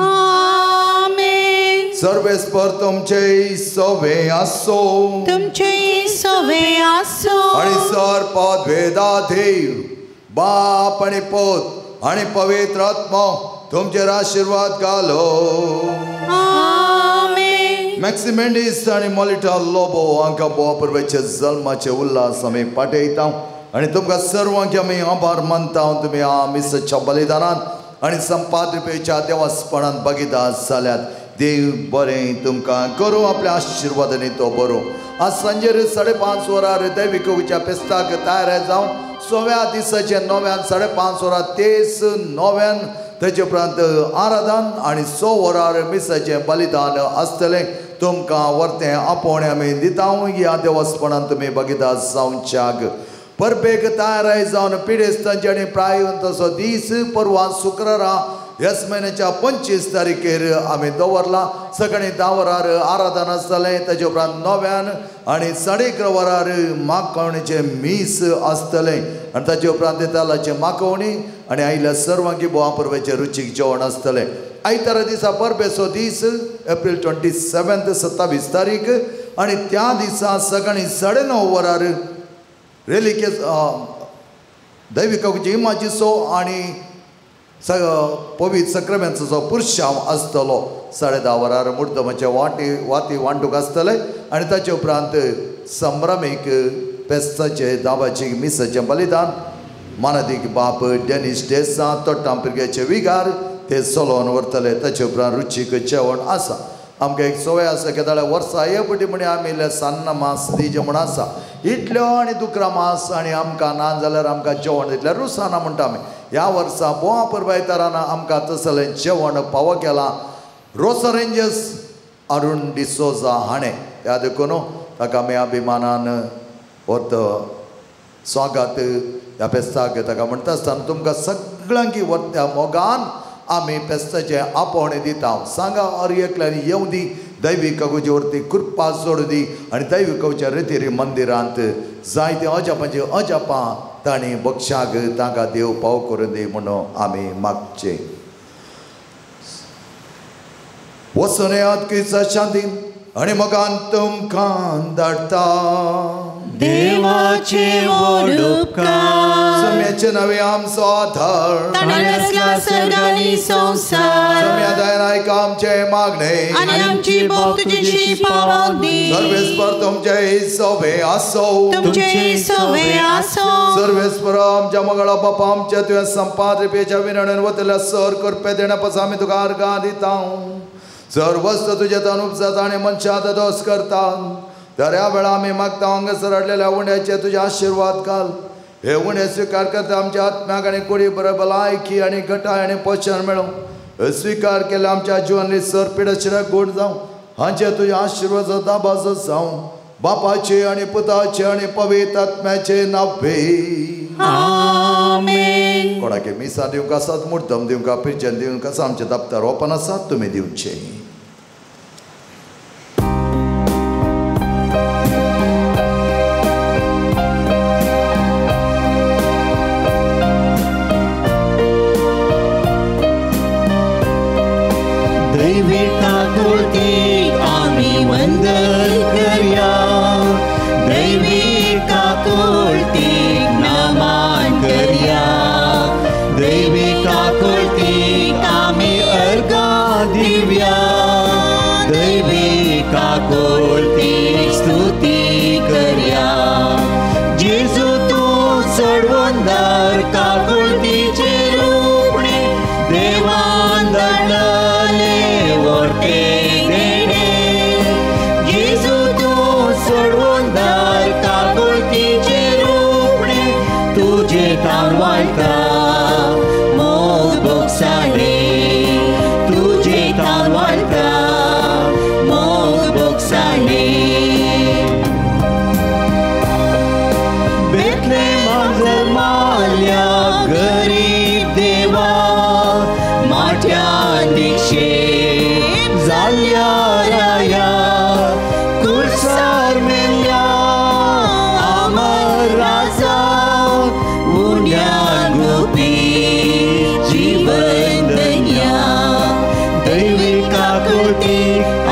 आमेन. सर्वेस्पर तुमचे सवे आसो. तुमचे सवे आसो. आनी सर पद भेदा देव बाप आनी पोत आनी पवित्र आत्मो तुमचेर आशिर्वाद घालो. आमेन. मॅक्सिमेंडीस आनी मॉलिटा लोबो हांकां बोवा परबेचे जल्माचे उल्हास आमी पाठयता आनी तुमकां सर्वांक आमी आभार मानता. तुमी मिसाच्या बलिदानान आनी संपादपेच्या देवासपणान भागीदार जाल्यात. देव बरें तुमकां करूं आपल्या आशिर्वादांनी तो बरो. आज सांजेर 5:30 वरार दैविकोच्या पेस्ताक तयार जावन सव्या दिसाचे 9 5:30 वरां तेस 9 तेजे उपरांत आराधन आनी 6 वरार मिसाचें बलिदान आसतलें. तुमकां वर्तें आपोवणें आमी दिता. ह्या देवस्पणान तुमी भागीदार जावच्याक परबेक तयार जावन पिडेस्तांचे आनी प्रायवंताचो दीस परवा शुक्रारा ह्याच म्हयन्याच्या 25 तारखेर आमी दवरला. सकाळीं 10 वरार आराधन आसतलें. ताजे उपरांत 9 आनी 11:30 वरार मागणेचें मीस आसतलें आनी ताजे उपरांत तालाचें मागवणी आनी आयिल्ल्या सर्वांकी बोवा परबेचें रुचीक जेवण आसतलें. आयतारा दिसा परबेचो दीस एप्रील 27 27 तारीख आनी त्या दिसा सकाळीं 9:30 वरार रेलिके दैविकाची इमाजीचो आनी पवित्र सक्रमेंताचो पुरशांव आसतलो. 10:30 वरार मुर्दमाचे वाटी वाती वांटूंक आसतले आनी ताचे उपरांत संभ्रमीक पेस्ताचे दाबाचे मिसाचें बलिदान मानादीक बाप डेनिस डेसा तोट्टां पिरग्याचे विगार ते चलोवन व्हरतले. ताचे उपरांत रुचीक जेवण आसा. आमकां एक संवय आसा केदाळे वर्सा हे पटी म्हणी आमी इल्लें सान्नां मांस दिजें म्हूण आसा इटल्यो आनी दुकरा मांस आनी आमकां ना जाल्यार आमकां जेवण दितलें रुसाना म्हणटा आमी. ह्या वर्सा बोवा परबायतारान आमकां तसलें जेवण पावो केलां रोसो रेंजर्स अरुण डिसोजा हाणें. त्या देखून ताका आमी अभिमानान व्हरत स्वागत ह्या फेस्ताक ताका म्हणटा आसतना तुमकां सगळ्यांकी व्हरत्या मोगान आमी फेस्ताचें आपोवणें दिता. सांगा हर एकल्यान येवं दी दैवी कगुचे वरती कृपा जोडू दी आनी दैवी कवच्या रितीरी मंदिरांत जायते अजापांची अजापां तांणी बक्षाक तांकां देव पाव करून दी म्हणून आमी मागचें. वचून येयात क्रिस्ता शांती आनी मोगान तुमकां धाडटा. देवाचे व्हड उपकार. सम्याचे नवे आमचो आधार. ताणें रचला सर्ग आनी संवसार. सम्या दयान आयक आमचें मागणें आनी आमची बोव तुजेशी पावोवंक दी. सर्वेस्पर तुमचे सोबे आसो. तुमचे सोबे आसो. सर्वेस्पर आमच्या मंगळा बापा आमच्या तुवें संपादपेच्या विनवणेन वतल्या सर करपे देण्या पासून आमी तुका अर्गां दिता. सर्वस्व तुज्या तान उपजाता आनी मनशां दोस करता. तर ह्या वेळा आमी मागता हांगासर हाडलेल्या उण्याचे तुजे आशिर्वाद घाल. हे उणे स्विकार करता आमच्या आत्म्याक आनी कुडी बरे भलायकी आनी घटाय आनी पोशण मेळूं. स्विकार केले आमच्या जिवनली सर पिडशिरा गूण जावं. हांचे तुजे आशिर्वाद दाबाजो जावं. बापाचे आनी पुताचे आनी पवित्र आत्म्याचे नावे. आमेन. कोणाक मिसां दिवंक आसात मुर्दम दिवंक पिर्जन दिवंक आसा आमचें दप्तर ओपन आसात तुमी दिवचें. Divya.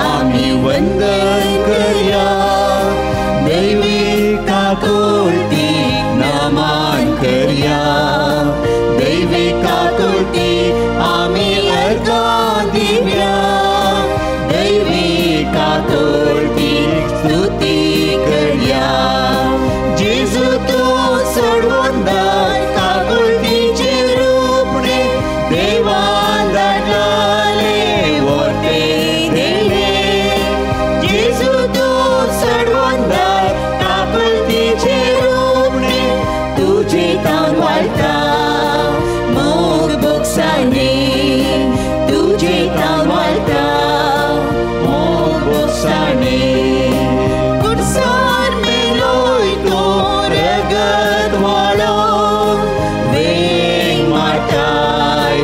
आमी वंदन करया दैवी काकुळटी नमन करया दैवी काकुळटी आमी अर्घां दिव्या दैवी काकुळटी स्तुती करया जेजू तूं सोडवंदार काकुळटीचें रूपणें देवान धाडलें वरतें देणें जेजू तूं सोडवंदार काकुळटीचें रूपणें तुजें तान वाळटा मोग भोगसाणे तुजें तान वाळटा मोग भोगसाणे कुडसार मेलोय तो रगत वाळोन वेंग मारताय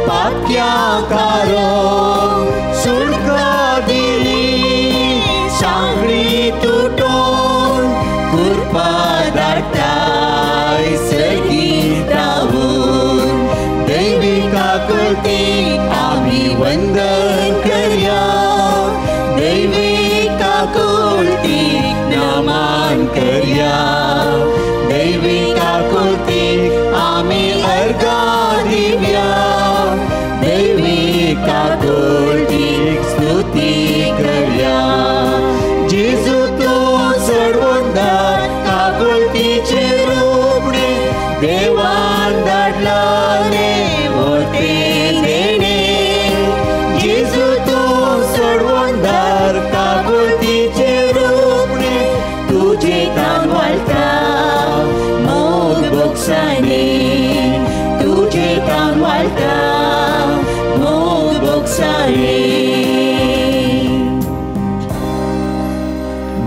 पापक्या कारोन सुटका दिली सांगळी तुटोन कृपा धाडटाय सर्गी रावून दैवी काकुळटी आमी वंदन करया दैवी काकुळटी नमन करया दैवी काकुळटी आमी अर्घां दिव्या दैवी काकुळटी स्तुती करया जेजू तूं सोडवंदार काकुळटीचें रूपणें देवान धाडलें वरतें देणें जेजू तूं सोडवंदार काकुळटीचें रूपणें तुजें तान वाळटा मोग भोगसाणे तुजें तान वाळटा मोग भोगसाणे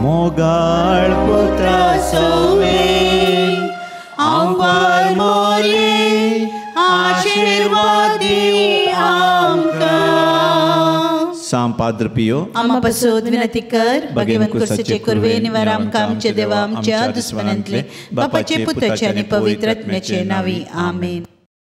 मोगाळ पुत्रा सोवे आंवार मोले आशिर्वाद दी आमकां साम पाद्र पियो आमा पासून विनंती कर भगवान कुर्साचे कुर्वे निवार आमकां आमच्या देवा आमच्या दुस्मनांतले बापाचे पुताचे आनी पवित्र आत्म्याचे नांवी आमेन.